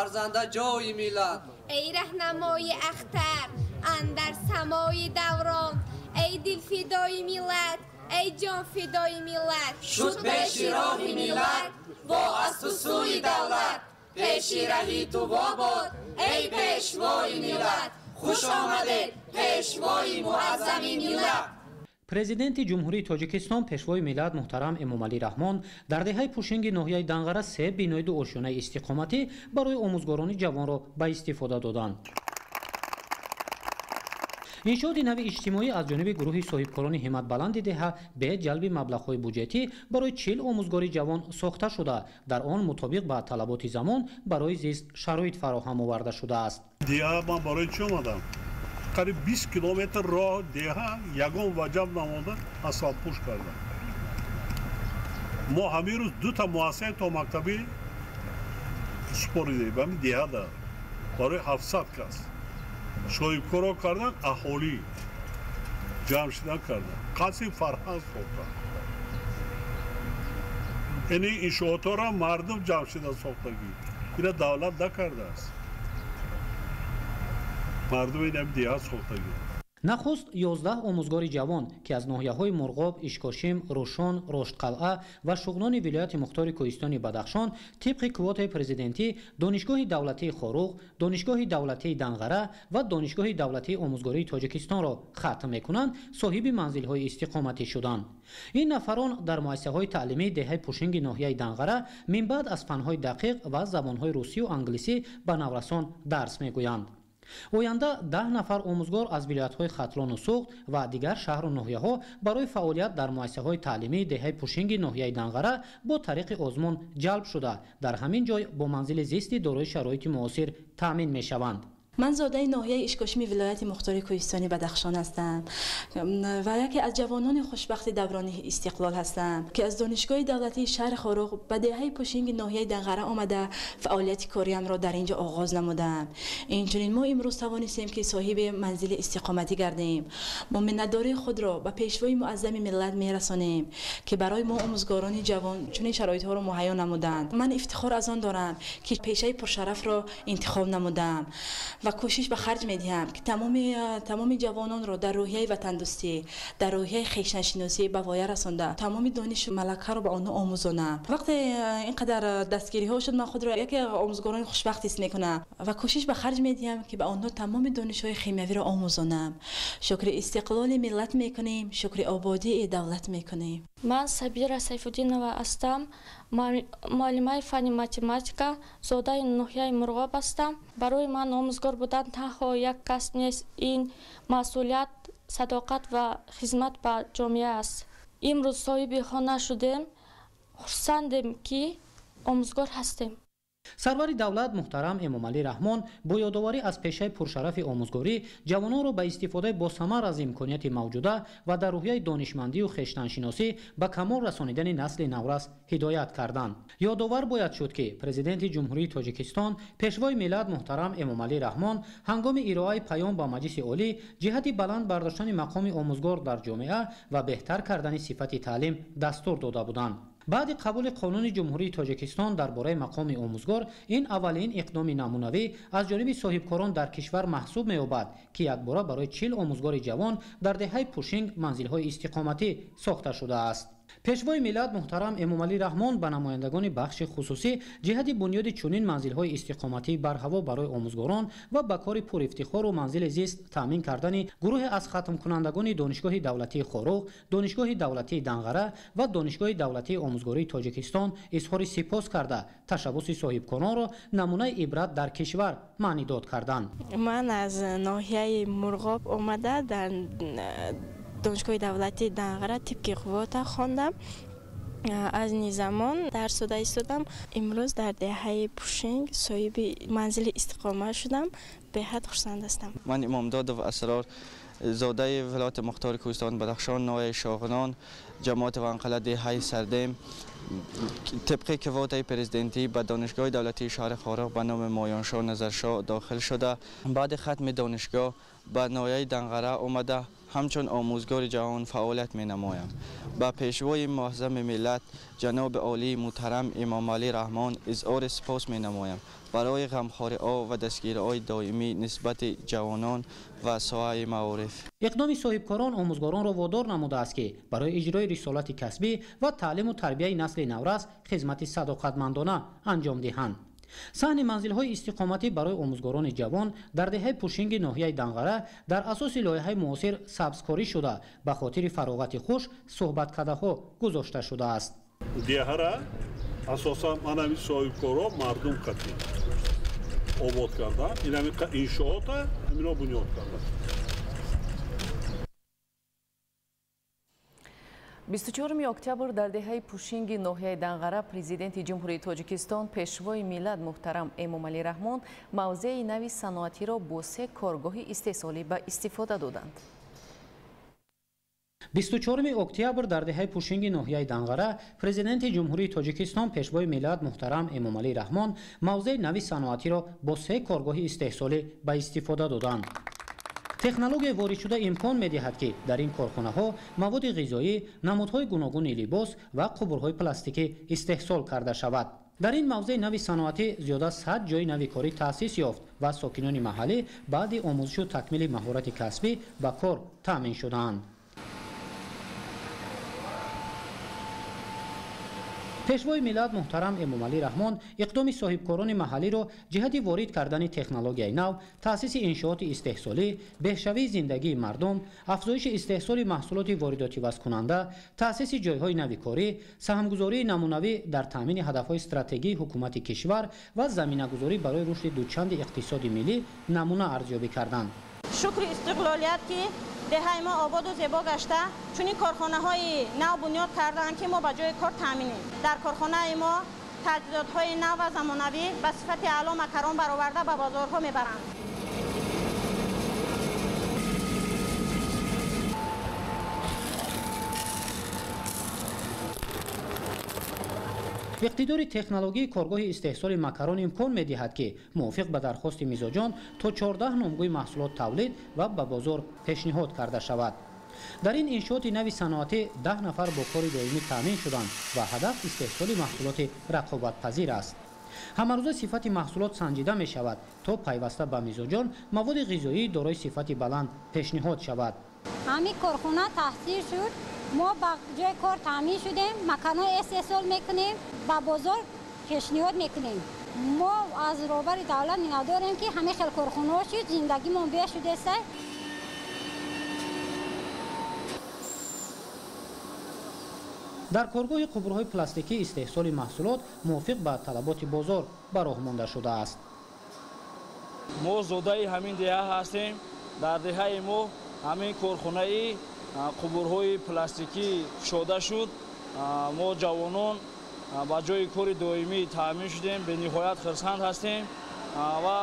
арзанда ҷои миллат.
Эй раҳнамои ахтар андар самои даврон, эй дилфидои миллат, эй ҷонфидои миллат.
Шуд пеши роҳи миллат бо аз ту сӯи давлат, пеши раҳи ту бобод, эй пешвои миллат. Хуш омадед, пешвои муаззами миллат.
Президенти Ҷумҳурии Тоҷикистон, Пешвои миллат муҳтарам Эмомалӣ Раҳмон дар деҳаи Пушинги ноҳияи Данғара се бинои дуошёнаи истиқоматӣ барои омӯзгорони ҷавонро ба истифода доданд. Иншооти нави иҷтимоӣ аз ҷониби гурӯҳи соҳибкорони ҳимматбаланди деҳа бе ҷалби маблағҳои буҷетӣ барои 40 омӯзгори ҷавон сохта шуда, дар он мутобиқ ба талаботи замон барои зист шароит фароҳам оварда шудааст.
Деҳа ман барои чӣ омадам? Қариб 20 километр роҳ деҳа ягон ваҷаб намонда асфалтпӯш кардам. Мо ҳамин рӯз дута муассисаи томактабӣ супоридем ҳамин деҳада барои 700 кас. Соҳибкоро кардан, аҳолӣ ҷамъ шидан кардан, қасри фарҳанг сохтан. Ини иншоотҳоро мардум ҷамъ шидан сохтагӣ, ина давлат накардааст, мардум инам деҳа сохтагӣ.
Нахуст 11 омӯзгори ҷавон, ки аз ноҳияҳои Мурғоб, Ишкошим, Рӯшон, Роштқалъа ва Шуғнони вилояти мухтори Кӯҳистони Бадахшон тибқи квотаи президентӣ Донишгоҳи давлатии Хоруғ, Донишгоҳи давлатии Данғара ва Донишгоҳи давлатии омӯзгории Тоҷикистонро хатм мекунанд, соҳиби манзилҳои истиқоматӣ шуданд. Ин нафарон дар муассисаҳои таълимии деҳаи Пушинги ноҳияи Данғара минбаъд аз фанҳои дақиқ ва забонҳои русию англисӣ ба наврасон дарс мегӯянд. Оянда 10 нафар омӯзгор аз вилоятҳои Хатлону Суғд ва дигар шаҳру ноҳияҳо барои фаъолият дар муассисаҳои таълимии деҳаи Пушинги ноҳияи Данғара бо тариқи озмун ҷалб шуда, дар ҳамин ҷой бо манзили зисти дорои шароити муосир таъмин мешаванд.
Ман зодаи ноҳияи Ишкошими вилояти мухтори Кӯҳистони Бадахшон ҳастам ва яке аз ҷавонони хушбахти даврони истиқлол ҳастам, ки аз Донишгоҳи давлатии шаҳри Хоруғ ба деҳаи Пушинги ноҳияи Данғара омада фаъолияти кориамро дар ин ҷо оғоз намудам. Инчунин мо имрӯз тавонистем, ки соҳиби манзили истиқоматӣ гардем. Мо миннатдории худро ба пешвои муаззами миллат мерасонем, ки барои мо омӯзгорони ҷавон чунин шароитҳоро муҳайё намуданд. Ман ифтихор аз он дорам, ки пешаи пуршарафро интихоб намудам ва кӯшиш ба харҷ медиҳам, ки тамоми ҷавононро дар рӯҳияи ватандӯстӣ, дар рӯҳияи хешнашиносӣ ба воя расонда, тамоми донишу малакаро ба онҳо омӯзонам. Вақте ин қадар дастгириҳо шуд, ман худро яке омӯзгорони хушбахт ҳис мекунам ва кӯшиш ба харҷ медиҳам, ки ба онҳо тамоми донишҳои химиявиро омӯзонам. Шукри истиқлоли миллат мекунем, шукри ободии давлат мекунем.
Ман Сабира Сайфуддинова ҳастам, муаллимаи фанни математика, зодаи ноҳияи Мурғоб ҳастам. Барои ман омӯзгор будан танҳо як касб нест, ин масъулият, садоқат ва хизмат ба ҷомеа аст. Имрӯз соҳиби хона шудем, хурсандем, ки омӯзгор ҳастем.
Сарвари давлат муҳтарам Эмомалӣ Раҳмон бо ёдоварӣ аз пешаи пуршарафи омӯзгорӣ ҷавононро ба истифодаи босамар аз имконияти мавҷуда ва дар рӯҳияи донишмандию хештаншиносӣ ба камол расонидани насли наврас ҳидоят карданд. Ёдовар бояд шуд, ки Президенти Ҷумҳурии Тоҷикистон, Пешвои миллат муҳтарам Эмомалӣ Раҳмон ҳангоми ироаи паём ба Маҷлиси Олӣ ҷиҳати баланд бардоштани мақоми омӯзгор дар ҷомеа ва беҳтар кардани сифати таълим дастур дода буданд. Баъди қабули қонуни Ҷумҳурии Тоҷикистон дар бораи мақоми омӯзгор, ин аввалин иқдоми намунавӣ аз ҷониби соҳибкорон дар кишвар маҳсуб меёбад, ки якбора барои 40 омӯзгори ҷавон дар деҳаи Пушинг манзилҳои истиқоматӣ сохта шудааст. Пешвои миллат муҳтарам Эмомалӣ Раҳмон ба намояндагони бахши хусусӣ ҷиҳати бунёди чунин манзилҳои истиқоматии барҳаво барои омӯзгорон ва ба кори пурифтихору манзили зист таъмин кардани гурӯҳе аз хатмкунандагони Донишгоҳи давлатии Хоруғ, Донишгоҳи давлатии Данғара ва Донишгоҳи давлатии омӯзгории Тоҷикистон изҳори сипос карда, ташаббуси соҳибкоронро намунаи ибрат дар кишвар маънидод карданд.
Ман аз ноҳияи Мурғоб омада дар Донишгоҳи давлатии Данғара тибқи квота хондам. Аз ин замон дарс дода истодам. Имрӯз дар деҳаи Пушинг соҳиби манзили истиқомат шудам. Беҳад хурсанд ҳастам.
Ман Имомдодов Асрор, зодаи вилояти мухтори Кӯҳистони Бадахшон, ноҳияи Шоғинон, ҷамоати Ванқала, деҳаи Сардем, тибқи квотаи президентӣ ба Донишгоҳи давлатии шаҳри Хоруғ ба номи Моёншоҳ Назаршоҳ дохил шуда, баъди хатми донишгоҳ ба ноҳияи Данғара омада ҳамчун омӯзгори ҷавон фаъолият менамоям. Ба пешвои муаззами миллат ҷаноби олии муҳтарам Эмомалӣ Раҳмон изҳори сипос менамоям барои ғамхориҳо ва дастгириҳои доимӣ нисбати ҷавонон ва соҳаи маориф.
Иқдоми соҳибкорон омӯзгоронро водор намудааст, ки барои иҷрои рисолати касбӣ ва таълиму тарбияи насли наврас хизмати садоқатмандона анҷом диҳанд. Саҳни манзилҳои истиқоматӣ барои омӯзгорони ҷавон дар деҳаи Пушинги ноҳияи Данғара дар асоси лоиҳаи муосир сабзкорӣ шуда, ба хотири фароғати хуш суҳбаткадаҳо гузошта шудааст.
Деҳара асосан манами соҳибкоро мардум қатӣ обод кардан, инами иншоота ҳамино бунёд кардан.
24 октябр дар деҳаи Пушинги ноҳияи Данғара Президенти Ҷумҳурии Тоҷикистон, Пешвои миллат муҳтарам Эмомалӣ Раҳмон мавзеи нави саноатиро бо 3 коргоҳи истеҳсолӣ ба истифода доданд.
24 октябр дар деҳаи Пушинги ноҳияи Данғара Президенти Ҷумҳурии Тоҷикистон, Пешвои миллат муҳтарам Эмомалӣ Раҳмон мавзеи нави саноатиро бо 3 коргоҳи истеҳсолӣ ба истифода доданд. Технологияи воридшуда имкон медиҳад, ки дар ин корхонаҳо маводи ғизоӣ, намудҳои гуногуни либос ва қубурҳои пластикӣ истеҳсол карда шавад. Дар ин мавзеи нави саноатӣ зиёда 100 ҷойи нави корӣ таъсис ёфт ва сокинони маҳаллӣ баъди омӯзишу такмили маҳорати касбӣ ба кор таъмин шудаанд. Пешвои миллат муҳтарам Эмомалӣ Раҳмон иқдоми соҳибкорони маҳаллиро ҷиҳати ворид кардани технологияи нав, таъсиси иншооти истеҳсолӣ, беҳшавии зиндагии мардум, афзоиши истеҳсоли маҳсулоти воридотивазкунанда, таъсиси ҷойҳои нави корӣ, саҳмгузории намунавӣ дар таъмини ҳадафҳои стратегии ҳукумати кишвар ва заминагузорӣ барои рушди дучанди иқтисоди миллӣ намуна арзёбӣ карданд.
Шукри истиқлолият, ки деҳаи мо ободу зебо гашта, чунин корхонаҳои нав бунёд карданд, ки мо ба ҷои кор таъминем. Дар корхонаи мо таҷҳизотҳои нав ва замонавӣ ба сифати аъло макарон бароварда ба бозорҳо мебаранд.
Иқтидори технологии коргоҳи истеҳсоли макарон имкон медиҳад, ки мувофиқ ба дархости мизоҷон то 14 номгӯи маҳсулот тавлид ва ба бозор пешниҳод карда шавад. Дар ин иншооти нави саноатӣ 10 нафар бо кори доимӣ таъмин шуданд ва ҳадаф истеҳсоли маҳсулоти рақобатпазир аст. Ҳамарӯза сифати маҳсулот санҷида мешавад, то пайваста ба мизоҷон маводи ғизоии дорои сифати баланд пешниҳод шавад.
Ҳамин корхона таҳсил шуд, мо ба ҷои кор таъмин шудем, макарон истеҳсол мекунем, ба бозор пешниҳод мекунем. Мо аз роҳбари давлат миннатдорем, ки ҳамин хел корхонаҳо шуд, зиндагимон беҳ шудааст.
Дар коргоҳи қубурҳои пластикӣ истеҳсоли маҳсулот мувофиқ ба талаботи бозор ба роҳ монда шудааст.
Мо зодаи ҳамин деҳа ҳастем. Дар деҳаи мо ҳамин корхонаи қубурҳои пластикӣ кушода шуд. Мо ҷавонон ба ҷои кори доимӣ таъмин шудем, бениҳоят хурсанд ҳастем ва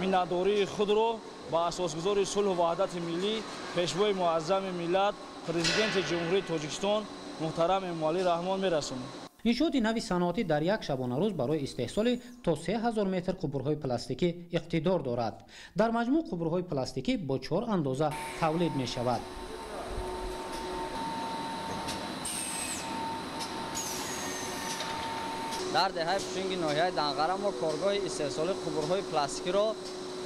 миннатдории худро ба асосгузори сулҳу ваҳдати миллӣ, Пешвои муаззами миллат, Президенти Ҷумҳурии Тоҷикистон муҳтарам Эмомалӣ Раҳмон мерасонем.
Иншооти нави саноатӣ дар як шабонарӯз барои истеҳсоли то 3000 метр қубурҳои пластикӣ иқтидор дорад. Дар маҷмӯъ қубурҳои пластикӣ бо 4 андоза тавлид мешавад.
Дар деҳаи Пушинги ноҳияи Данғара мо коргоҳи истеҳсоли қубурҳои пластикиро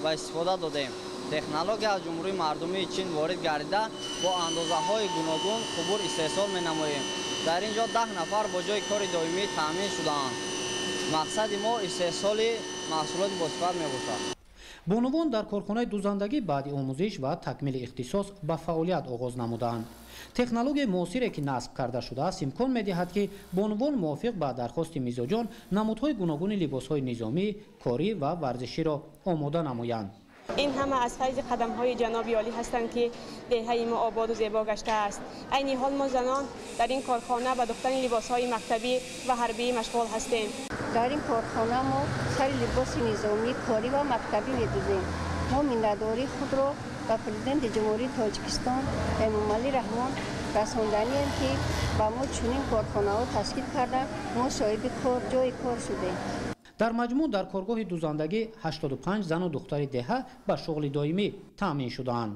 ба истифода додем. Технология аз Ҷумҳурии Мардумии Чин ворид гардида, бо андозаҳои гуногун қубур истеҳсол менамоем. Дар ин ҷо 10 нафар бо ҷои кори доимӣ таъмин шудаанд. Мақсади мо истеҳсоли маҳсулоти босифат мебошад.
Бонувон дар корхонаи дузандагӣ баъди омӯзиш ва такмили ихтисос ба фаъолият оғоз намуданд. Технологияи муосире, ки насб карда шудааст, имкон медиҳад, ки бонувон мувофиқ ба дархости мизоҷон намудҳои гуногуни либосҳои низомӣ, корӣ ва варзиширо омода намоянд.
Ин ҳама аз файзи қадамҳои ҷаноби олӣ ҳастанд, ки деҳаи мо ободу зебо гаштааст. Айни ҳол мо занон дар ин корхона ба духтани либосҳои мактабӣ ва ҳарбӣ машғул ҳастем.
Дар ин корхона мо сари либоси низомӣ, корӣ ва мактабӣ медӯзем. Мо миннатдории худро ба Президенти Ҷумҳурии Тоҷикистон Эмомалӣ Раҳмон расонданием, ки ба мо чунин корхонаҳо ташкил карданд, мо соҳиби кор, ҷои кор шудем.
Дар маҷмӯъ дар коргоҳи дузандагӣ 85 зану духтари деҳа ба шуғли доимӣ таъмин шудаанд.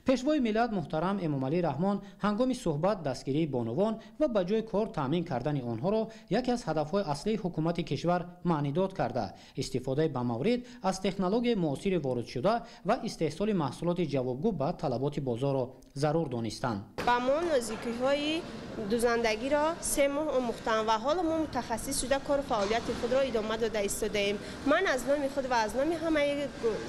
Пешвои миллат муҳтарам Эмомалӣ Раҳмон ҳангоми суҳбат дастгирии бонувон ва ба ҷои кор таъмин кардани онҳоро яке аз ҳадафҳои аслии ҳукумати кишвар маънидод карда, истифодаи ба маврид аз технологияи муосири воридшуда ва истеҳсоли маҳсулоти ҷавобгӯ ба талаботи бозорро зарур донистанд.
Ба мо нозикиҳои дузандагиро 3 моҳ омӯхтам ва ҳоло мо мутахассис шуда кору фаъолияти худро идома дода истодаем. Ман аз номи худ ва аз номи ҳамаи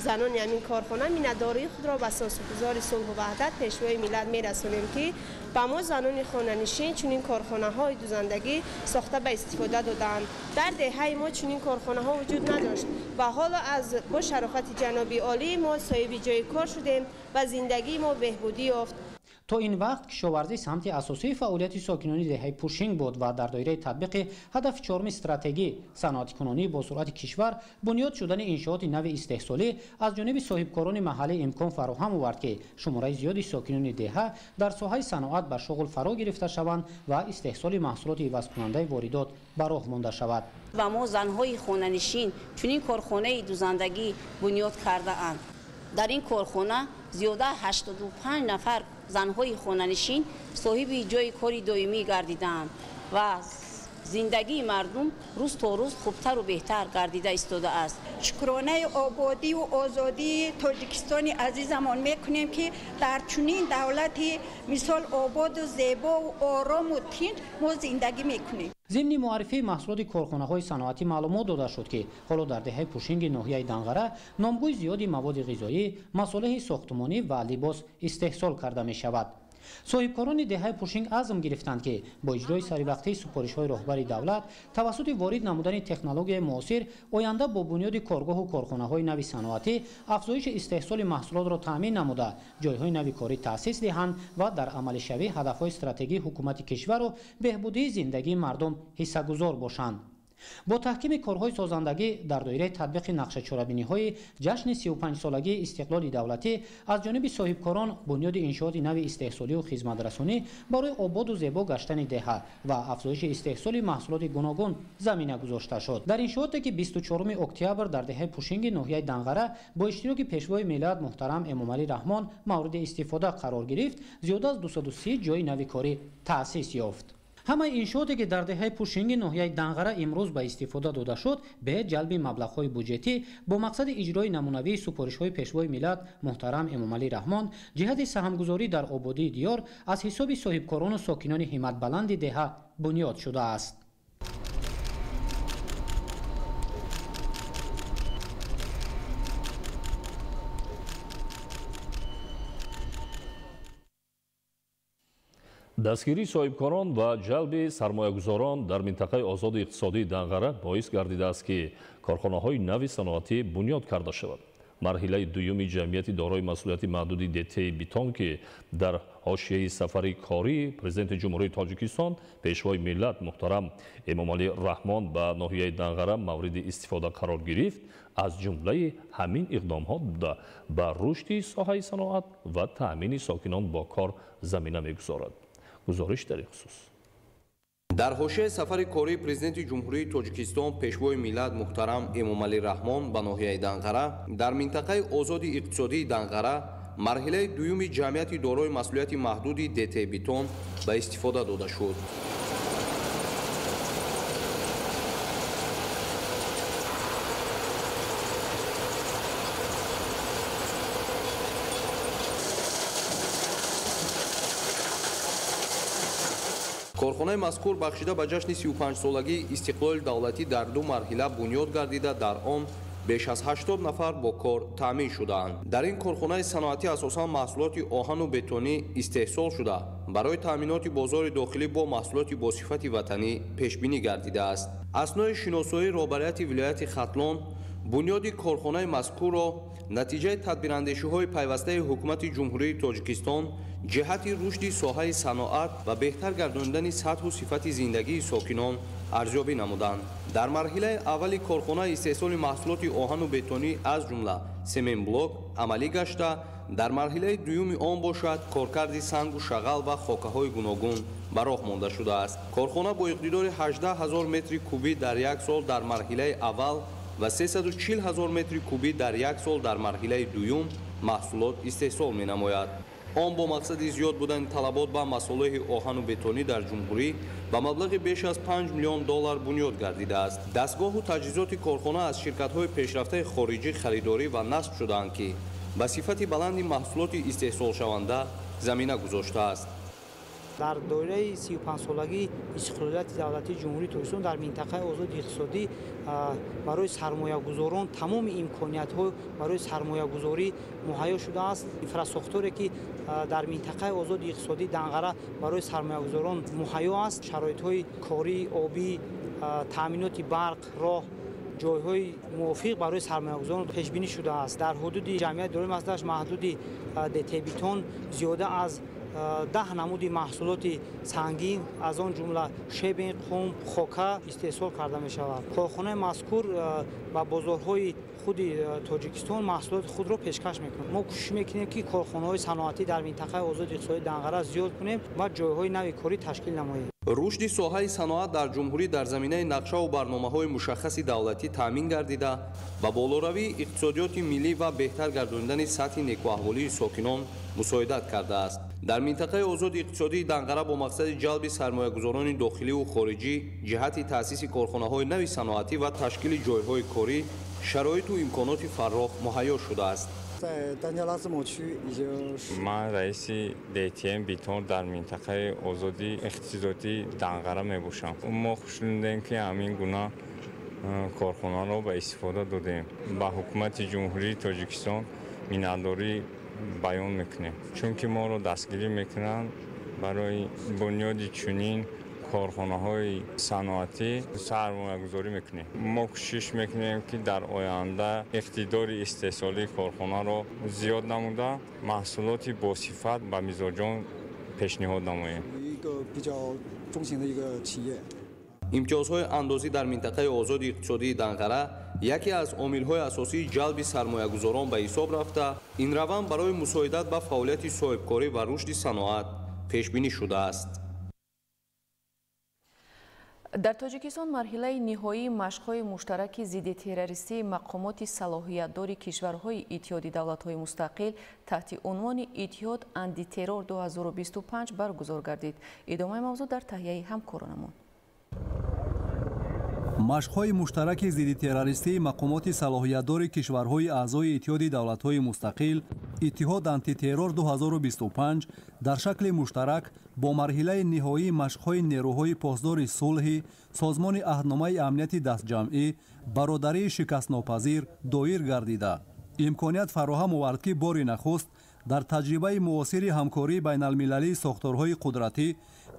занони ҳамин корхона миннатдории худро ба асосгузори сулҳу ваҳдат, Пешвои миллат мерасонем, ки ба мо занони хонанишин чунин корхонаҳои дузандагӣ сохта ба истифода додаанд. Дар деҳаи мо чунин корхонаҳо вуҷуд надошт ва ҳоло аз бо шарофати ҷаноби олӣ мо соҳиби ҷои кор шудем ва зиндагии мо беҳбудӣ ёфт.
То ин вақт кишоварзӣ самти асосии фаъолияти сокинони деҳаи Пушинг буд ва дар доираи татбиқи ҳадафи чоруми стратегӣ саноатикунонӣ бо суръати кишвар бунёд шудани иншооти нави истеҳсолӣ аз ҷониби соҳибкорони маҳаллӣ имкон фароҳам овард, ки шумораи зиёди сокинони деҳа дар соҳаи саноат ба шуғл фаро гирифта шаванд ва истеҳсоли маҳсулоти ивазкунандаи воридот ба роҳ монда шавад.
Ба мо занҳои хонанишин чунин корхонаи дузандагӣ бунёд кардаанд. Дар ин корхона зиёда 85 нафар занҳои хонанишин соҳиби ҷои кори доимӣ гардидаанд ва зиндагии мардум рӯз то рӯз хубтару беҳтар гардида истодааст.
Шукронаи ободиву озодии Тоҷикистони азизамон мекунем, ки дар чунин давлати мисол ободу зебову орому тинҷ мо зиндагӣ мекунем.
Зимни муаррифии маҳсулоти корхонаҳои саноатӣ маълумот дода шуд, ки ҳоло дар деҳаи Пушинги ноҳияи Данғара номгӯи зиёди маводи ғизоӣ, масолеҳи сохтмонӣ ва либос истеҳсол карда мешавад. Соҳибкорони деҳаи Пушинг азм гирифтанд, ки бо иҷрои саривақтии супоришҳои роҳбари давлат тавассути ворид намудани технологияи муосир оянда бо бунёди коргоҳу корхонаҳои нави саноатӣ афзоиши истеҳсоли маҳсулотро таъмин намуда, ҷойҳои нави корӣ таъсис диҳанд ва дар амалишавии ҳадафҳои стратегии ҳукумати кишвару беҳбудии зиндагии мардум ҳиссагузор бошанд. Бо таҳкими корҳои созандагӣ дар доираи татбиқи нақшачорабиниҳои ҷашни 35-солагии истиқлоли давлатӣ аз ҷониби соҳибкорон бунёди иншооти нави истеҳсолию хизматрасонӣ барои ободу зебо гаштани деҳа ва афзоиши истеҳсоли маҳсулоти гуногун замина гузошта шуд. Дар иншооте, ки 24 октябр дар деҳаи Пушинги ноҳияи Данғара бо иштироки Пешвои миллат муҳтарам Эмомалӣ Раҳмон мавриди истифода қарор гирифт, зиёда аз 230 ҷои нави корӣ таъсис ёфт. Ҳамаи иншооте, ки дар деҳаи Пушинги ноҳияи Данғара имрӯз ба истифода дода шуд, бе ҷалби маблағҳои буҷетӣ бо мақсади иҷрои намунавии супоришҳои Пешвои миллат муҳтарам Эмомалӣ Раҳмон ҷиҳати саҳмгузорӣ дар ободии диёр аз ҳисоби соҳибкорону сокинони ҳимматбаланди деҳа бунёд шудааст.
Дастгирии соҳибкорон ва ҷалби сармоягузорон дар минтақаи озоди иқтисодии Данғара боис гардидааст, ки корхонаҳои нави саноатӣ бунёд карда шавад. Марҳилаи дуюми ҷамъияти дорои масъулияти маҳдуди ДТ Битон, ки дар ҳошияи сафари кории Президенти Ҷумҳурии Тоҷикистон, Пешвои миллат муҳтарам Эмомалӣ Раҳмон ба ноҳияи Данғара мавриди истифода қарор гирифт, аз ҷумлаи ҳамин иқдомҳо буда ба рушди соҳаи саноат ва таъмини сокинон бо кор замина мегузорад. Гузориш дар ин хусус.
Дар ҳошияи сафари кории Президенти Ҷумҳурии Тоҷикистон, Пешвои миллат муҳтарам Эмомалӣ Раҳмон ба ноҳияи Данғара дар минтақаи озоди иқтисодии Данғара марҳилаи дуюми ҷамъияти дорои масъулияти маҳдуди ДТ Битон ба истифода дода шуд. Корхонаи мазкур бахшида ба ҷашни 35-солагии истиқлоли давлатӣ дар ду марҳила бунёд гардида, дар он беш аз 80 нафар бо кор таъмин шудаанд. Дар ин корхонаи саноатӣ асосан маҳсулоти оҳану бетонӣ истеҳсол шуда, барои таъминоти бозори дохилӣ бо маҳсулоти босифати ватанӣ пешбинӣ гардидааст. Аснои шиносоии роҳбарияти вилояти Хатлон бунёди корхонаи мазкурро натиҷаи тадбирандешиҳои пайвастаи ҳукумати Ҷумҳурии Тоҷикистон ҷиҳати рушди соҳаи саноат ва беҳтар гардонидани сатҳу сифати зиндагии сокинон арзёбӣ намуданд. Дар марҳилаи аввали корхона истеҳсоли маҳсулоти оҳану бетонӣ аз ҷумла семенблок амалӣ гашта, дар марҳилаи дуюми он бошад коркарди сангу шағал ва хокаҳои гуногун ба роҳ монда шудааст. Корхона бо иқтидори 18 ҳазор метри кубӣ дар як сол дар марҳилаи аввал ва 340 ҳазор метри кубӣ дар як сол дар марҳилаи дуюм маҳсулот истеҳсол менамояд. Он бо мақсади зиёд будани талабот ба масолеҳи оҳану бетонӣ дар ҷумҳурӣ ба маблағи беш аз 5 миллион доллар бунёд гардидааст. Дастгоҳу таҷҳизоти корхона аз ширкатҳои пешрафтаи хориҷӣ харидорӣ ва насб шудаанд, ки ба сифати баланди маҳсулоти истеҳсолшаванда замина гузоштааст.
Дар доираи 35-солагии истиқлолияти давлатии Ҷумҳурии Тоҷикистон дар минтақаи озоди иқтисодӣ барои сармоягузорон тамоми имкониятҳо барои сармоягузорӣ муҳайё шудааст. Инфрасохторе ки дар минтақаи озоди иқтисодии Данғара барои сармоягузорон муҳайё аст, шароитҳои корӣ, обӣ, таъминоти барқ, роҳ, ҷойҳои мувофиқ барои сармоягузорон пешбинӣ шудааст. Дар ҳудуди ҷамъияти дорои масъулияташ маҳдуди ДТ-Бетон зиёда аз 10 намуди маҳсулоти сангин, аз он ҷумла шебен, қум, хока истеҳсол карда мешавад. Корхонаи мазкур ба бозорҳои худи Тоҷикистон маҳсулоти худро пешкаш мекунад. Мо кӯшиш мекунем, ки корхонаҳои саноатӣ дар минтақаи озоди иқтисодии Данғара зиёд кунем ва ҷойҳои нави корӣ ташкил намоем.
Рушди соҳаи саноат дар ҷумҳурӣ дар заминаи нақшаву барномаҳои мушаххаси давлатӣ таъмин гардида, ба болоравии иқтисодиёти миллӣ ва беҳтар гардонидани сатҳи некуаҳволии сокинон мусоидат кардааст. Дар минтақаи озоди иқтисодии Данғара бо мақсади ҷалби сармоягузорони дохиливу хориҷӣ ҷиҳати таъсиси корхонаҳои нави саноатӣ ва ташкили ҷойҳои корӣ шароиту имконоти фаррох муҳайё шудааст.
Ман раиси ДТМ Бетон дар минтақаи озоди иқтисодии Данғара мебошам. Мо хушнудем, ки ҳамин гуна корхонаро ба истифода додем. Ба ҳукумати Ҷумҳурии Тоҷикистон миннатдорӣ баён мекунем, чунки моро дастгирӣ мекунанд барои бунёди чунин корхонаҳои саноатӣ сармоягузорӣ мекунем. Мо кӯшиш мекунем, ки дар оянда иқтидори истеҳсолии корхонаро зиёд намуда, маҳсулоти босифат ба мизоҷон пешниҳод намоем.
Имтиёзҳои андозӣ дар минтақаи озоди иқтисодии Данғара яке аз омилҳои асосии ҷалби сармоягузорон ба ҳисоб рафта, ин раванд барои мусоидат ба фаъолияти соҳибкорӣ ва рушди саноат пешбинӣ шудааст.
Дар Тоҷикистон марҳилаи ниҳоии машқҳои муштараки зидди террористии мақомоти салоҳиятдори кишварҳои Иттиҳоди давлатҳои мустақил таҳти унвони Иттиҳод антитеррор 2025 баргузор гардид. Идомаи мавзӯъ дар таҳияи ҳамкоронамон.
Машқҳои муштараки зидди террористии мақомоти салоҳиятдори кишварҳои аъзои Иттиҳоди давлатҳои мустақил Иттиҳод антитеррор 2025 дар шакли муштарак бо марҳилаи ниҳоии машқҳои нерӯҳои посдори сулҳи Созмони аҳдномаи амнияти дастҷамъӣ бародарии шикастнопазир доир гардида, имконият фароҳам овард, ки бори нахуст дар таҷрибаи муосири ҳамкории байналмилалии сохторҳои қудратӣ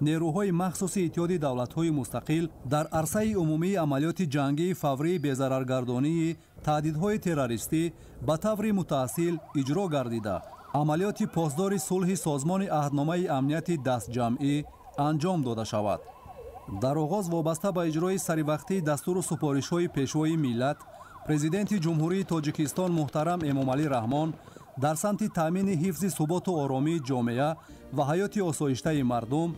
нерӯҳои махсуси Иттиҳоди давлатҳои мустақил дар арсаи умумии амалиёти ҷангии фаврии безараргардонии таҳдидҳои террористӣ ба таври мутаасsil иҷро гардида, амалиёти посдори сулҳи Созмони аҳдномаи амнияти дастҷамъӣ анҷом дода шавад. Дар оғоз вобаста ба иҷрои саривақтии дастуру супоришҳои Пешвои миллат, Президенти Ҷумҳурии Тоҷикистон муҳтарам Эмомалӣ Раҳмон дар самти таъмини ҳифзи суботу оромии ҷомеа ва ҳаёти осоиштаи мардум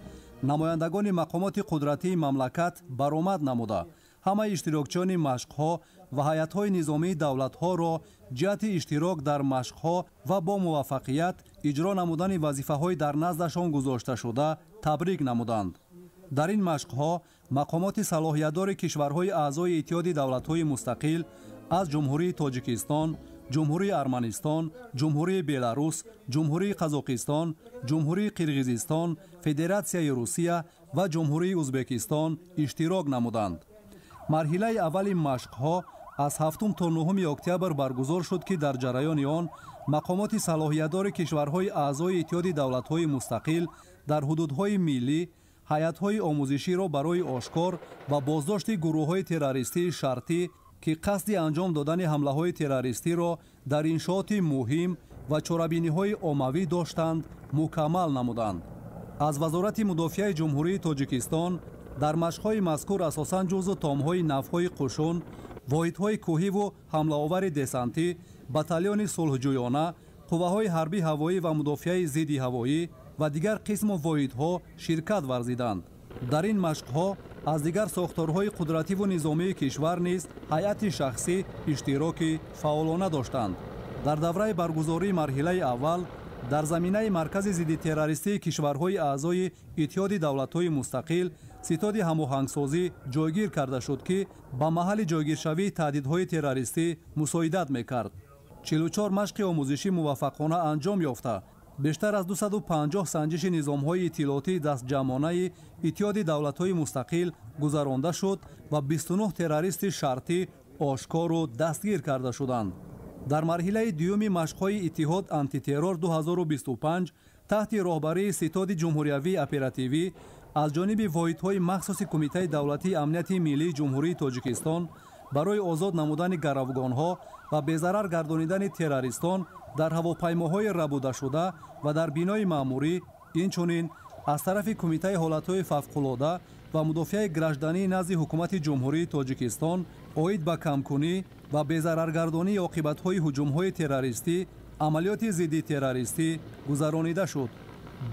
намояндагони мақомоти қудратии мамлакат баромад намуда, ҳамаи иштирокчиёни машқҳо ва ҳайатҳои низомии давлатҳоро ҷиҳати иштирок дар машқҳо ва бо муваффақият иҷро намудани вазифаҳои дар наздашон гузошташуда табрик намуданд. Дар ин машқҳо мақомоти салоҳиятдори кишварҳои аъзои Иттиҳоди давлатҳои мустақил аз Ҷумҳурии Тоҷикистон, Ҷумҳурии Арманистон, Ҷумҳурии Беларус, Ҷумҳурии Қазоқистон, Ҷумҳурии Қирғизистон, Федератсияи Русия ва Ҷумҳурии Узбекистон иштирок намуданд. Марҳилаи аввали машқҳо аз 7 то 9 октябр баргузор шуд, ки дар ҷараёни он мақомоти салоҳиятдори кишварҳои аъзои Иттиҳоди давлатҳои мустақил дар ҳудудҳои миллӣ ҳайатҳои омӯзиширо барои ошкор ва боздошти гурӯҳҳои террористии шартӣ, ки қасди анҷом додани ҳамлаҳои террористиро дар иншооти муҳим ва чорабиниҳои оммавӣ доштанд, мукаммал намуданд. Аз Вазорати мудофиаи Ҷумҳурии Тоҷикистон дар машқҳои мазкур асосан ҷузъу томҳои навҳои қушун, воҳидҳои кӯҳиву ҳамлаовари десантӣ, батальони сулҳҷӯёна, қувваҳои ҳарбӣ ҳавоӣ ва мудофиаи зидди ҳавоӣ ва дигар қисму воҳидҳо ширкат варзиданд. Дар ин машқҳо аз дигар сохторҳои қудративу низомии кишвар низ ҳайати шахсӣ иштироки фаъолона доштанд. Дар давраи баргузории марҳилаи аввал дар заминаи маркази зиддитеррористии кишварҳои аъзои Иттиҳоди давлатҳои мустақил ситоди ҳамоҳангсозӣ ҷойгир карда шуд, ки ба маҳалли ҷойгиршавии таҳдидҳои террористӣ мусоидат мекард. 44 машқи омӯзишӣ муваффақона анҷом ёфта, бештар аз 250 санҷиши низомҳои иттилоотии дастҷамъонаи Иттиҳоди давлатҳои мустақил гузаронда шуд ва 29 террористи шартӣ ошкору дастгир карда шуданд. Дар марҳилаи дуюми машқҳои Иттиҳод антитеррор 2025 таҳти роҳбарии ситоди ҷумҳуриявии оперативӣ аз ҷониби воҳидҳои махсуси Кумитаи давлатии амнияти миллии Ҷумҳурии Тоҷикистон барои озод намудани гаравгонҳо ва безарар гардонидани террористон дар ҳавопаймоҳои рабудашуда ва дар бинои маъмурӣ, инчунин аз тарафи Кумитаи ҳолатҳои фавқулода ва мудофиаи граждании назди Ҳукумати Ҷумҳурии Тоҷикистон оид ба камкунӣ ва безараргардонии оқибатҳои ҳуҷумҳои террористӣ амалиёти зидди террористӣ гузаронида шуд.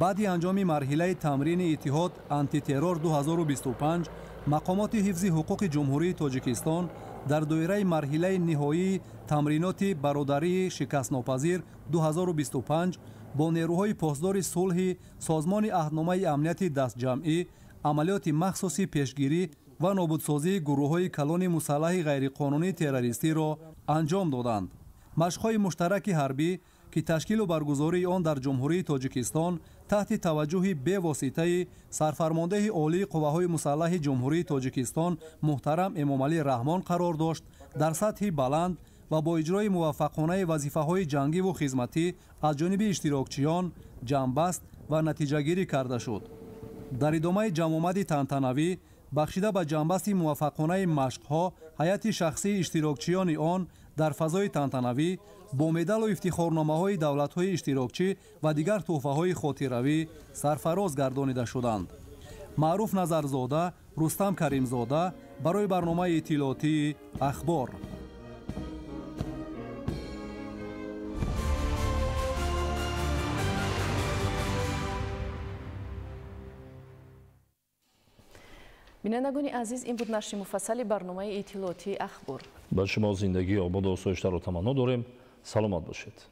Баъди анҷоми марҳилаи тамрини Иттиҳод антитеррор 2025 мақомоти ҳифзи ҳуқуқи Ҷумҳурии Тоҷикистон дар доираи марҳилаи ниҳоии тамриноти бародарии шикастнопазир 2025 бо нерӯҳои посдори сулҳи Созмони аҳдномаи амнияти дастҷамъӣ амалиёти махсуси пешгирӣ ва нобудсозии гурӯҳҳои калони мусаллаҳи ғайриқонунии террористиро анҷом доданд. Машқҳои муштараки ҳарбӣ, ки ташкилу баргузории он дар Ҷумҳурии Тоҷикистон таҳти таваҷҷӯҳи бевоситаи сарфармондеҳи олии қувваҳои мусаллаҳи Ҷумҳурии Тоҷикистон муҳтарам Эмомалӣ Раҳмон қарор дошт, дар сатҳи баланд ва бо иҷрои муваффақонаи вазифаҳои ҷангиву хизматӣ аз ҷониби иштирокчиён ҷамъбаст ва натиҷагирӣ карда шуд. Дар идомаи ҷамъомади тантанавӣ бахшида ба ҷамъбасти муваффақонаи машқҳо ҳайати шахсии иштирокчиёни он дар фазои тантанавӣ бо медалу ифтихорномаҳои давлатҳои иштирокчӣ ва дигар тӯҳфаҳои хотиравӣ сарфароз гардонида шуданд. Маъруф Назарзода, Рустам Каримзода барои барномаи иттилоотии Ахбор.
Бинандагони азиз, ин буд нашри муфассали барномаи иттилоотии Ахбор.
Ба шумо зиндагии ободу осоиштаро таманно дорем. Саломат бошед.